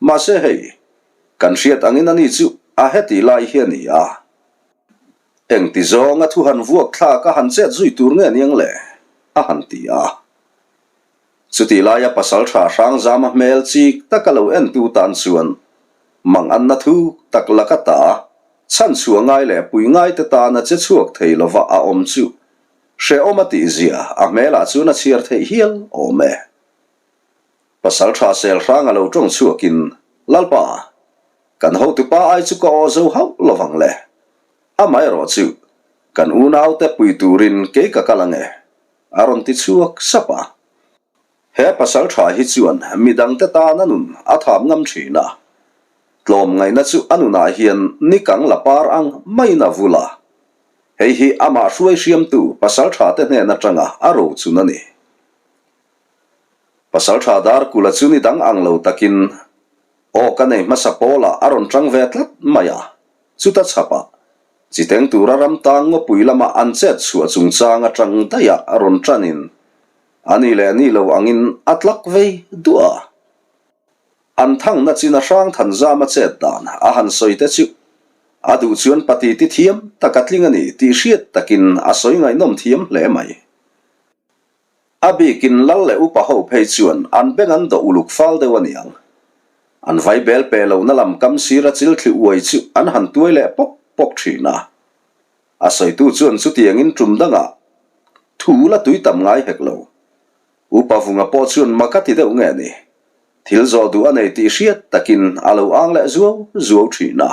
Mahse hei, kan hriat angin ani chu a heti lai hi a ni a. Engti zawnga thu han vuak thlak a han chet zui tur nge niang le? a han ti a. Chutih laia pasalṭha Hrangzama hmel chik taka lo entu tan chuan manganna thuk tak laka ta chhanchhuah ngai leh pui ngaite tana che chhuak thei lova a awm chu hrehawm a tihzia a hmelah chuan a chhiar theih hial awm e. Pasalṭha Selhranga lo ṭawng chhuakin, Lalpa, kan hotupa ai chu ka aw zo hauh lovang le. Amaherawh chu, kan unaute pui turin kei ka kal ange. A rawn ti chhuak sap a. He pasal tha hi chuan midangte tan a nun a thap ngam thin a. Tlawmngaihna chu a nunah hian ni kang la par ang maiin a vul a. Hei hi amah hruai hriamtu pasal tha te hnen atanga a rochun a ni. Pasalṭha Darkula chu ni dang ang lo takin aw ka nei hmasa pawlah a rawn ṭang ve tlat mai a, chuta chhapah chiteng tura ram tang ngawpui lama an chet chhuah chungchang aṭang daih a rawn ṭanin a ni leh ni lo angin a tlak vei duah a. An thangna chin a hrang than zam a chet dan a han sawi te chu a duh chuan pati ti thiam tak a tling a ni tih hriat takin a sawi ngaihnawm thiam hle mai. A bikin lal leh upa ho phei chuan an beng an dawh uluk fal deuh a niang. An vai bel pe lohna lam kam sir a chil thli uai chu an han tuai leh pawk pawk thin a. A sawitu chuan chutiangin tum dangah thu la tui tam ngai hek lo. Upa Vunga pawh chuan mak a ti deuh nge ni? Thil zawh duh a nei tih hriat takin a lo ang leh zuau zuau thin a.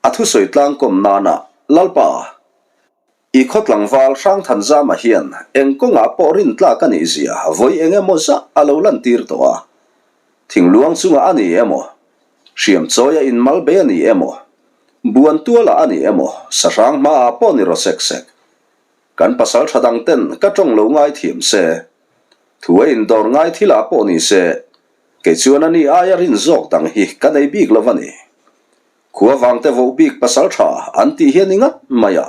A thusawi tlangkawm nana, Lalpa, i khaw tlangval Hrangthanzama hian eng kawngah pawh rintlak a nih zia vawi eng emaw zah a lo lantir tawh a. Thingluang chungah a ni emaw, hriam chawi a inmal bei a ni emaw, buan tualah a ni emaw, sahrang hmaah pawh ni raw sek sek. Kan pasal tha dang ten ka tawng lo ngai thiam se, thu a indawr ngai thil ah pawh ni se, kei chuan a ni aia rin zawk dang hi ka nei bik lo a ni. Khua vang te voh bik pasal tha an tih hi a ni ngat mai a,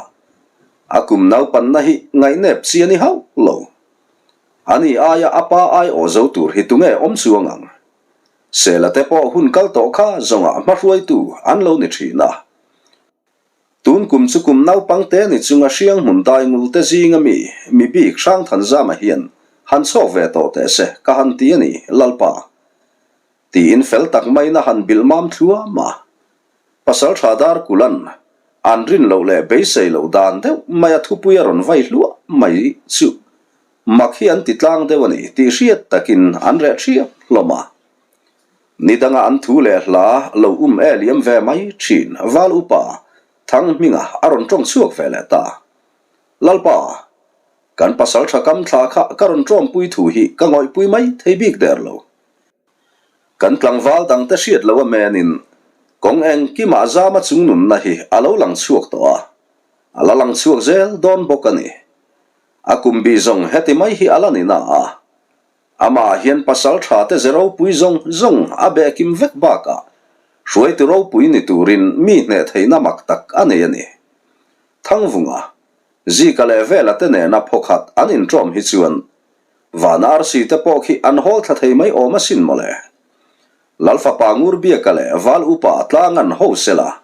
a kum naupanna hi ngaihnep chi a ni hauh lo. A ni aia a pa ai aw zo tur hi tunge awm chuang ang? Sela te pawh hun kal tawh kha zawngah hmahruaitu an lo ni thin a. Tun kum chu kum naupang te ni chunga hriang hmun dai ngul te zinga mi, mi bik Hrangthanzama hian han chhawk ve tawh teh se ka han ti a ni, Lalpa. Tiin fel tak maiin a han bilh mam thluam a. Pasaltha Darkulan an rin loh leh beisei loh dan deuh maia thupui a rawn vai hluah mai chu mak hi an ti tlang deuh a ni tih hriat takin an reh thiap hlawm a. Ni danga an thu leh hla lo um e liam ve mai thin Val Upa Thang hminga a rawn tawng chhuak ve leh ta. Lalpa, kan pasal tha kam thla kha ka rawn tawngpui thu hi ka ngawihpui mai thei bik der lo. Kan tlangval dangte hriat lo a menin kawng engkimah zama chungnunna hi a lo lang chhuak tawh a, a la lang chhuak zel dawn bawk a ni. A kum bi zawng heti mai hi a la ni na a. Amah hian pasal tha te ze ropui zawng zawng a beh kim vek bakah hruaitu ropui ni turin mi hneh theihna mak tak a nei a ni. Thangvunga, Zika leh Vela te nena phawkhat an inṭawm hi chuan Van arsi te pawh khi an hawl thla thei mai awm asin mawle. Lal fapa Ngurbiaka leh Val Upa tlang an ho sela,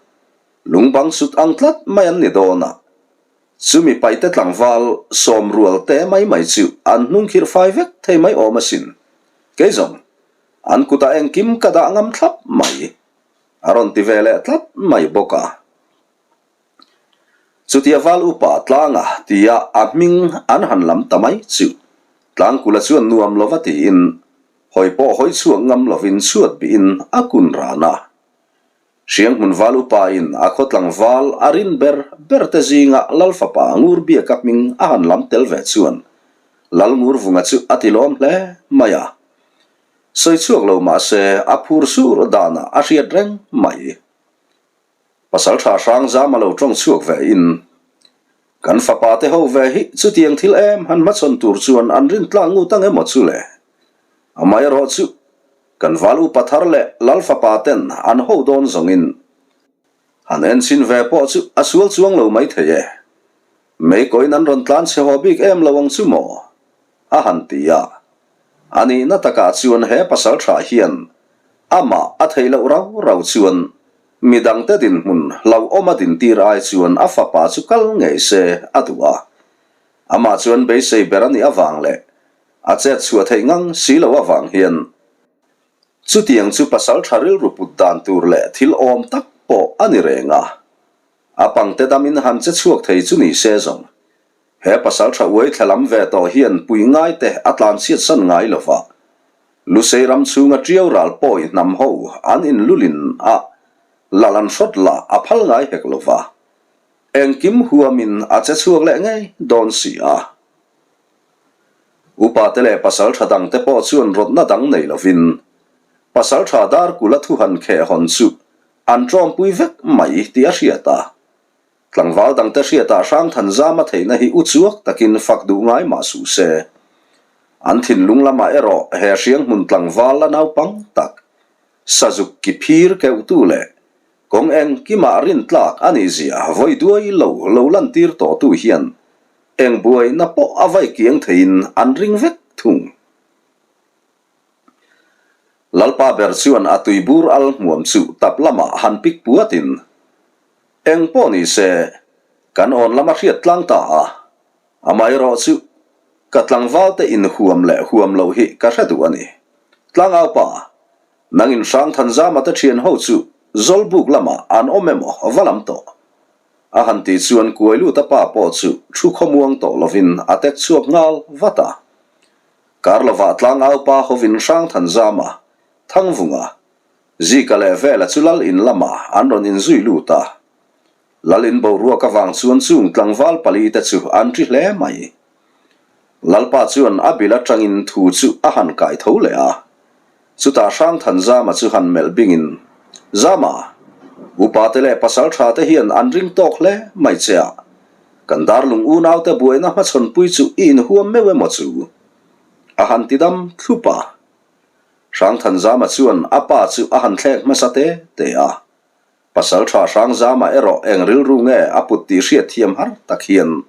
lungbang sut ang tlat mai an ni dawn a. Chumi paite tlangval sawm rual te mai mai chu an hnung khirh fai vek thei mai awm asin. Kei zawng, an kutah engkim ka dah ngam thlap mai, a rawn ti ve leh tlat mai bawk a. Chutia val upa tlanga tia a hming an han lam ta mai chu Tlangkula chuan nuam lova tiin hawi pawh hawi chhuak ngam lovin chhuat bihin a kun ran a. Hrianghmun val upain a khaw tlangval a rin ber ber te zinga Lal fapa Ngurbiaka hming a han lam tel ve chuan Lal Ngurvunga chu a ti lawm hle mai a. Sawi chhuak lo mah se a phur sur danah a hriat reng mai. Pasaltha Hrangzam a lo tawng chhuak ve in kan fapa te ho ve hi chutiang thil em han hmachhawn tur chuan an rin tlang ngut ang emaw chu le. Amaherawhchu Kan val upa thar leh lal fapa ten an ho dawn zawngin han enchhin ve pawh chu a sual chuang lo mai thei e. Meikawiin an rawn tlan chhe haw bik em lo ang chu maw? a han ti a. A nihna takah chuan he pasal tha hian amah a theih loh rau rau chuan midangte dinhmun hlauhawm a dintir ai chuan a fapa chu kal ngei se a duh a. Amah chuan beisei ber a nih avang leh A chet chhuah theih ngang si lo avang hian chutiang chu pasal tha rilru put dan tur leh thil awm tak pawh a ni reng a. A pangte damin han che chhuak thei chu ni se zawng. He pasal tha uai thla lam ve tawh hian pui ngai te a tlan chhiat san ngai lo va. Lusei ram chhunga ṭiau ral pawi hnam ho an inlulin a, lal an hrawt lah a phal ngai hek lo va. Engkim huamin a che chhuak leh ngei dawn si a. Upate leh pasal tha dangte pawh chuan rawtna dang nei lovin pasal tha Darkula thu han kheh hawn chu an tawmpui vek mai tih a hriat a. Tlangval dangte hriatah Hrangthanzama theihna hi uchuak takin fak duh ngai mah suh se. An thinlung lamah erawh he hrianghmun tlangval la naupang tak, sazuk ki phir keuhtu leh kawng engkimah rintlak a nih zia vawi duai lo lo lantir tawhtu hian eng buaina pawh a vai kiang theiin an ring vek thung. Lalpa ber chuan a tuibur al hmuam chu tap lamah han pik puatin, Eng pawh ni se, kan awn lam a hriat tlang ta a, amaherawh chu ka tlangvalte inhuam leh huam loh hi ka hre duh a ni. Tlangaupa, nang in Hrangthanzama te thian ho chu Zawlbuk lamah an awm emaw va lam tawh? A han tih chuan Kuailuta pa pawh chu thu khawmuang tawh lovin a tek chhuak nghal vat a. Karlovah tlangaupa hovin Hrangthanzama, Thangvunga, Zika leh Vela chu Lal in lamah an rawn inzui lut a. Lal in boruak avang chuan chung tlangval palite chu an ṭi hle mai. Lalpa chuan a bil atangin thu chu a han kai tho leh a. Chutah Hrangthanzama chu han melh bingin, Zama, upate leh pasalṭhate hian an ring tawk hle mai che a. Kan darlung unaute buaina hmachhawnpui chu i inhuam meuh emaw chu? A han ti dam thlup a. Hrangthanzama chuan a pa chu a han thlek hmasa te te a. Pasalṭha Hrangzama erawh eng rilru nge a put tih hriatthiam har tak hian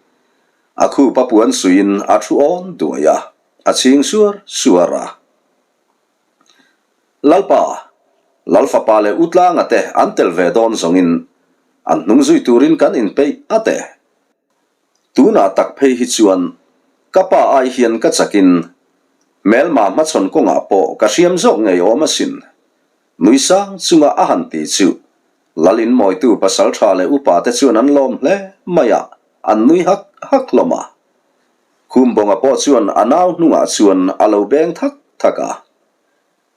a khup a puan suiin a thu awn duai a, a chhing suar suar a. Lalpa, Lalfapa leh Utlanga te an tel ve dawn zawngin an hnung zui turin kan inpeih a te. Tunah tak phei hi chuan ka pa ai hian ka chakin hmelma hmachhawn kawngah pawh ka hriam zawk ngei awm asin. Nui sang chunga a han ti chu Lal inmawitu pasaltha leh upa te chuan an lawm hle mai a, an nui hak hak hlawm a. Khumbawnga pawh chuan a nau hnungah chuan a lo beng thak thak a.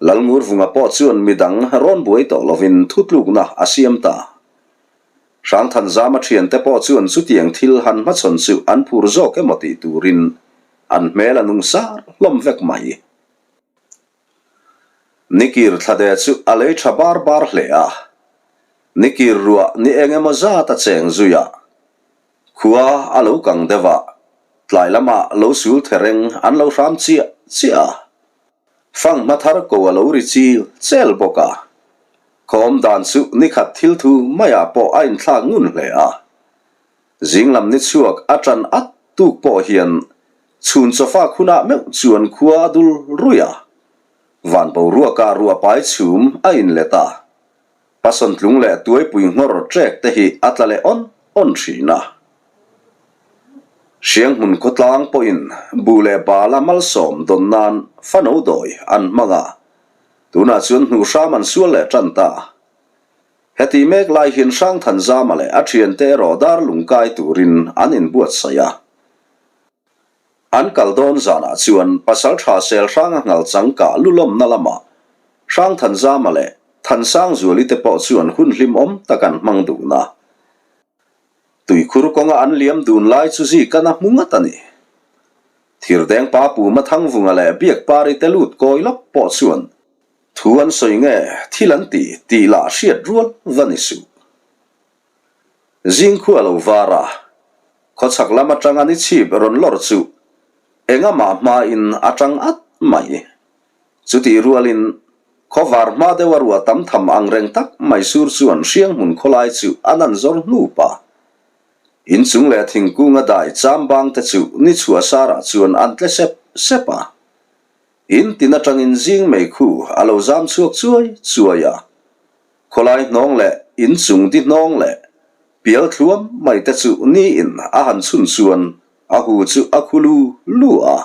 Lalngurvunga pawh chuan midang rawn buai tawh lovin thutlukna a siam ta. Hrangthanzama thiante pawh chuan chutiang thil han hmachhawn chu an phur zawk emaw tih turin an hmel a nung sar hlawm vek mai. Nikir thlade chu a lei tha bar bar hle a. Nikir ruah ni eng emaw zat a cheng zui a. Khua a lo kang deuh a, tlai lamah lo sul thereng an lo hram chiah chiah a. Fanghma thar ko a lo ri chil chel bawk a. Khawm dan chu nikhat thil thu maiah pawh a inthlak ngun hle a. Zinglam ni chhuak a tan at tuk pawh hian chhun chawfak hunah meuh chuan khua a dul ruih a. Van boruakah ruah pai chhum a inlet a. Pasawntlung leh tuaipui nghawr trek te hi a tla leh awn awn thin a. Hrianghmun khawtlang pawhin buh leh bala malsawm dawn nan fano dawi an hmang a, tunah chuan hnuh hram an sual leh tan ta. Heti mek lai hian Hrangthanzama leh a thiante erawh dar lungkai turin an inbuatsaih a. An kal dawn zanah chuan Pasaltha Selhranga nghal changkah lulawmna lamah Hrangthanzama leh Thansangzuali te pawh chuan hun hlimawm tak an hmang dun a. Tuikhur kawnga an liam dun lai chu Zikana hmu ngat a ni. Thirdeng pa Puma Thangvunga leh Biakpari te lut kawi lawk pawh chuan thu an sawi nge thil an ti tih lah hriat rual va ni suh. Zingkhua lo var a, khawchhak lam atanga ni chhip rawn lawr chu engamah hmain a tang at mai. Chutih rualin khawvar hma deuha ruah tam tham ang reng tak mai sur chuan hrianghmun khawlai chu a nan zawr hnup a. Inchung leh thingkunga dai chambang te chu ni chhuah sarah chuan an tle sep sep a. In tin atangin zing meikhu a lo zam chhuak chuai chuai a. Khawlai hnawng leh inchung di hnawng leh pial thluam mai te chu niin a han chhun chuan a hu chu a khu lu lu a.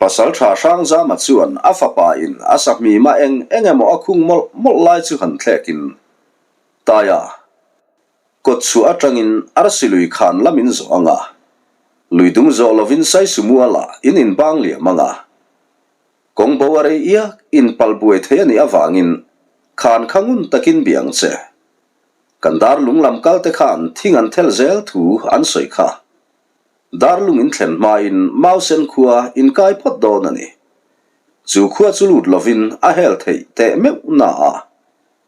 Pasaltha Hrangzama chuan a fapa in a sahmima eng eng emaw a khung mawlh mawlh lai chu han thlek in, Taia, kawt chhuah atangin arsi lui khan lam in zawh ang a, lui dung zawh lovin Saisumualah in inbang liam ang a, Kawng bo a rei iak in pal buai thei a nih avangin khan kha ngun takin biang che. Kan darlung lam kal te khan thing an thel zel thu an sawi kha. Darlung in thlen hmain Mausen khua in kai phawt dawn a ni. Chu khua chu lut lovin a hel theih teh meuh na a.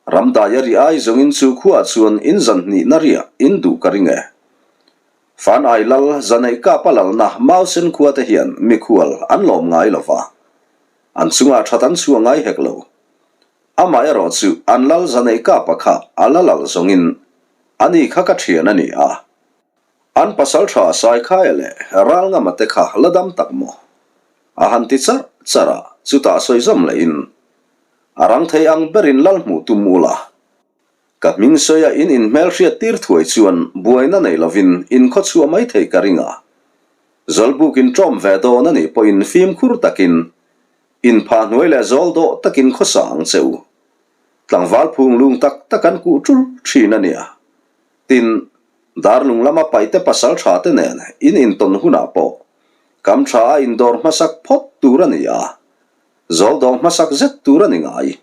Ramdai a ri ai zawngin chu khuaah chuan in zan hnihna riah in duh ka ring e. Fan Ai Lal Zaneih Kapa lalna Mausen khua te hian mikhual an lawm ngai lo va, an chungah that an chhuah ngai hek lo. Amaherawh chu an Lal Zaneih Kapa kha a la lal zawngin ani kha ka thian a ni a. An pasal tha Saikhaia leh Ralngama te kha la dam tak maw? A han ti charh charh a, chutah sawi zawm lehin a rang thei ang berin lal hmuh tum ula. Ka hming sawia in inhmelhriat tir thuai chuan buaina nei lovin in khaw chhuah mai thei ka ring a. Zawlbuk in ṭawm ve dawn a nih pawhin fimkhur takin in phah hnuai leh zawl dawh takin khawsa ang che u. Tlangval phung lung tak tak an kuh ṭul ṭhin a nia. Tin, darlung lama paihte pasal ṭha te nen in intawn hunah pawh kam ṭha a indawr hmasak phawt tur a ni a, zawl dawh hmasak zet tur a ni ngai.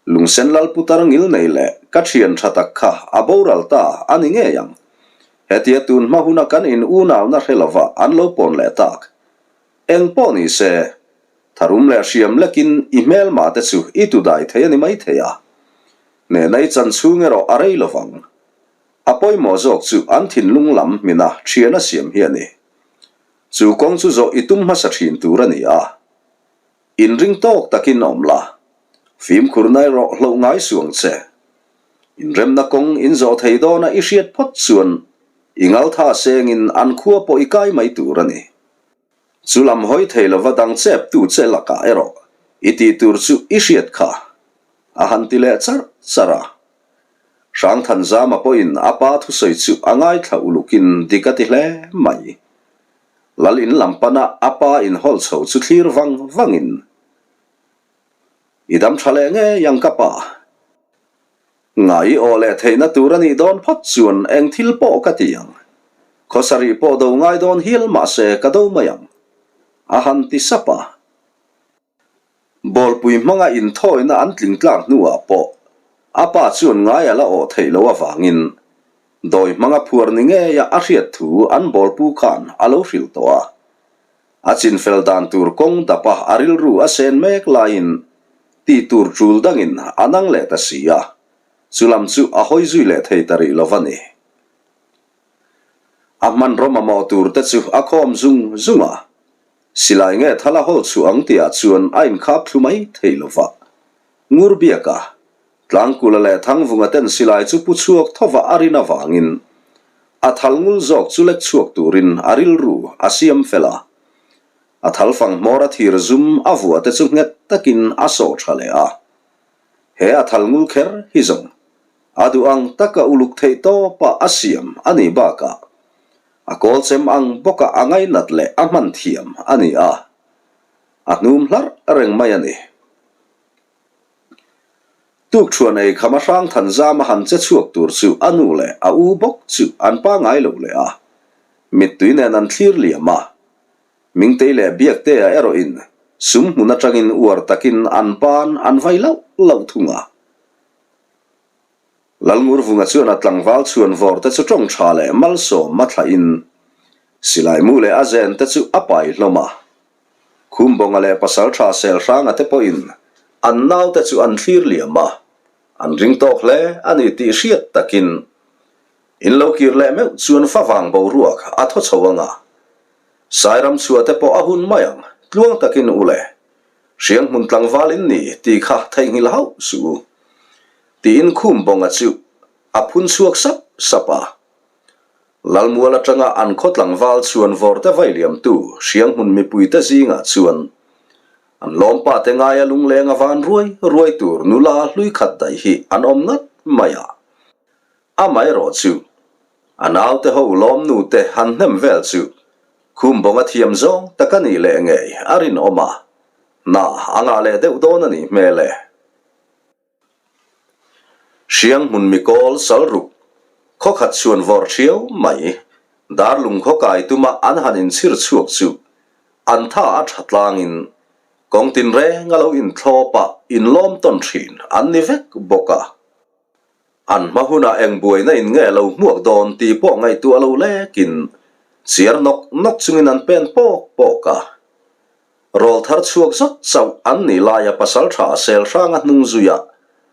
Lungsen lal putar ngil nei leh ka thian tha tak kha a boral ta a ni ngei ang. Hetia tun hma huna kan in unauna hre lova an lo pawn leh tak. Eng pawh ni se, tharum leh hriam lekin i hmelma te chu i tu dai thei a ni mai thei a. Hnehna i chan chhung erawh a rei lovang. A pawimawh zawk chu an thinlung lam hmina thian a siam hi a ni. Chu kawng chu zawh i tum hmasa thin tur a ni a. Inring tawk takin awm la, fimkhurna erawh hloh ngai suh ang che. Inremna kawng in zawh thei dawna i hriat phawt chuan i ngaltha sengin an khua pawh i kai mai tur a ni. Chu lam hawi thei lova dang cheptu che lakah erawh i tih tur chu i hriat kha, a han ti leh charh charh a. Hrangthanzama pawhin a pa thusawi chu a ngaithla ulukin dik a ti hle mai. Lal in lam pana a pa in hawl chho chu thlir vang vangin, I dam tha leh ngei ang ka pa. Ngai aw leh theihna tur a nih dawn phawt chuan eng thil pawh ka ti ang. Khawsarih pawh do ngai dawn hial mahse ka do mai ang, a han ti sap a. Bawlpui hmanga inthawina an tling tlak hnuah pawh a pa chuan ngai a la awh theih loh avangin dawi hmanga phuar ni ngeia a hriat thu an bawlpu khan a lo hrilh tawh a. A chinfel dan tur kawng dapa a rilru a sen mek laiin tih tur tul dangin a nang leh ta si a, chulam chu a hawi zui leh thei ta rih lo va ni. A hmanraw mamawh tur te chu a khawm zung zung a, Silai nge thal a hawl chhuah ang tihah chuan a inkhap thlu mai thei lo va. Ngurbiaka, Tlangkula leh Thangvunga ten silai chu pu chhuak thova a rin avangin a thal ngul zawk chu lek chhuak turin a rilru a siam fel a. A thal fang hmawr a thir zum a vuah te chu nghet takin a sawh tha leh a. He a thal ngul kher hi zawng a duh ang taka uluk theih tawpa a siam a nih bakah A kawl chem ang bawka a ngainat leh a hman thiam a ni a, a hnum hlarh reng mai a ni. Tukṭhuan ei kham a hrang than zam a han che chhuak tur chu a nu leh a u bawk chu an pangai lo leh a, mittui nen an thlir liam a. Mingtei leh Biaktea erawhin sum hmun aṭangin uar takin an ban an vai lauh lauh thung a. Lalngurvunga chuan a tlangval chhuan vawr te chu tawng tha leh malsawm a thlahin silai mu leh a zen te chu a pai hlawm a. Khumbawnga leh Pasaltha Selhranga te pawhin an naute chu an thlir liam a, an ring tawk hle a ni tih hriat takin in lo kir leh meuh chuan favang boruak a thaw chho ang a. Sairam chhuah te pawh a hun mai ang, tluang takin u le. Hrianghmun tlangval in ni tih kha theihnghilh hauh suh u. Tiin Khumbawnga chu a phun chhuak sap sap a. Lalmual atanga an khaw tlangval chhuan vawrte vai liamtu Hrianghmun mipuite zingah chuan an lawmpate ngaia lunglenga van ruai ruai tur nula hlui khat daih hi an awm ngat mai a. Amaherawh chu a naute ho lawmnute han hnem vel chu Khumbawnga thiam zawng tak a nih leh ngei a rinawm a, hna a ngah leh deuh dawn a nih hmel e. Hrianghmun mikawl salruk khawkhat chhuan vawrh thiau mai darlung khaw kai tuma an han inchhir chhuak chu an tha a tha tlangin kawng tinreng a lo inthlawp a inlawm tawn thin an ni vek bawk a. An hma hunah eng buaina in nge lo hmuak dawn tih pawh ngaihtuah lo lekin chiar nawk nawk chungin an pen pawk pawk a. Rawl thar chhuak zawt chauh an nih laia pasaltha sel hranga hnung zuia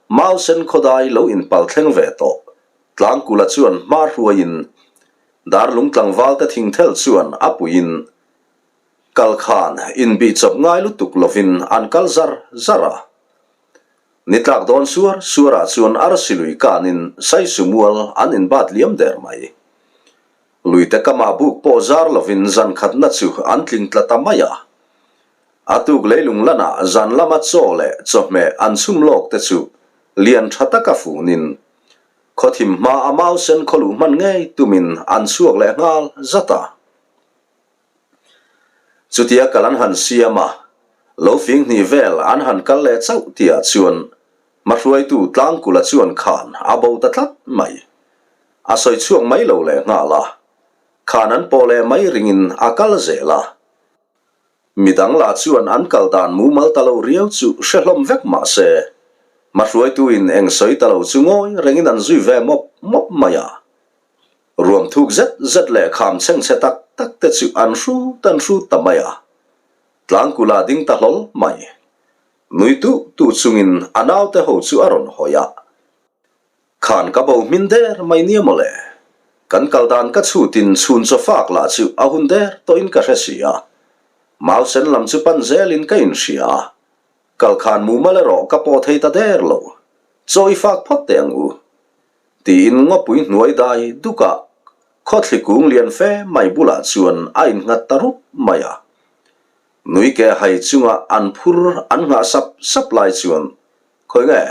Mausen khawdai lo inpal thleng ve tawh Tlangkula chuan hma hruaiin. Darlung tlangvalte thingthel chuan a puiin kal khan inbih chawp ngai lutuk lovin an kal zar zar a. Ni tlak dawn suar suarah chuan arsi lui kanin saisu mual an inbat liam der mai. Luite kamah buk pawh zar lovin zan khatna chu an tling tla ta mai a. A tuk leilung lanah zan lama chaw leh chawhmeh an chhum lawk te chu lian tha taka funin Khawthim hma a mau sen khaw luh hman ngei tumin an chhuak leh nghal zat a. Chutia kal an han siam a, lo fing hnih vel an han kal leh chauh tihah chuan hmahruaitu Tlangkula chuan khan a bo ta tlat mai. A sawi chhuak mai lo leh nghal a, khan an pawh leh mai ringin a kal zel a. Midang lah chuan an kal dan mumal ta lo riau chu hre hlawm vek mah se, hmahruaituin eng sawi ta lo chu ngawi rengin an zui ve mawp mawp mai a. Ruam thuk zet zet leh kham chhengchhe tak tak te chu an hrut an hrut ta mai a. Tlangkula ding ta hlawl mai. Nui tuh tuh chungin a naute ho chu a rawn hawi a. Khan ka bo hmin der mai nia mawle. Kan kal dan ka chhutin chhun chaw fak lah chu a hun der tawhin ka hre si a. Mau sen lam chu pan zelin ka inhria a. Kal khan mumal erawh ka pawh thei ta der lo. Chaw i fak phawt teh ang u. Tiin ngawpui hnuai dai dukah khawthli kung lian fe mai bulah chuan a innghat ta rup mai a. Nui ke hai chunga an phur an nghah sap sap lai chuan Khawi nge?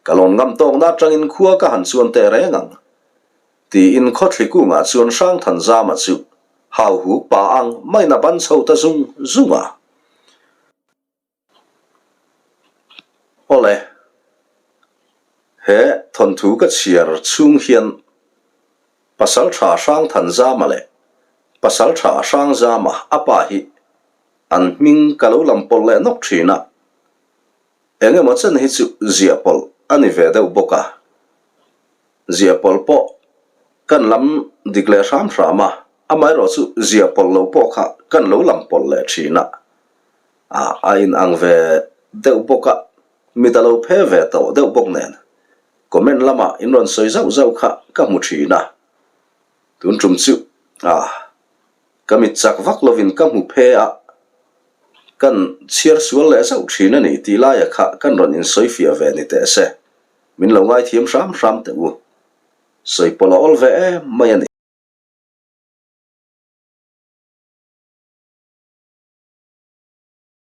Ka lawn ngam tawkna atangin khua ka han chuan teh reng ang. Tiin khawthli kungah chuan Hrangthanzama chu hau huk pa ang maiin a ban chho ta zung zung a. Awle, he thawnthu ka chhiar chhung hian Pasaltha Hrangthanzama leh Pasaltha Hrangzama a pa hi an hming ka lo lam pawlh leh nawk thin a. Eng emaw chen hi chu ziah pawlh a ni ve deuh bawk a, ziah pawlh pawh kan lam dik leh hram hram a, amaherawh chu ziah pawlh lo pawh kha kan lo lam pawlh leh thin a, a inang ve deuh bawk a, mit a lo phe ve tawh deuh bawk nen comment lamah in rawn sawi zauh zauh kha ka hmu thin a, tun tum chu ah. Ka mit chak vak lovin ka hmu phe a, kan chhiar sual leh zauh thin a ni tih laia kha kan rawn insawifiah ve ni teh se, min lo ngaithiam hram hram teh u. Sawi pawlh a awl ve em mai a ni.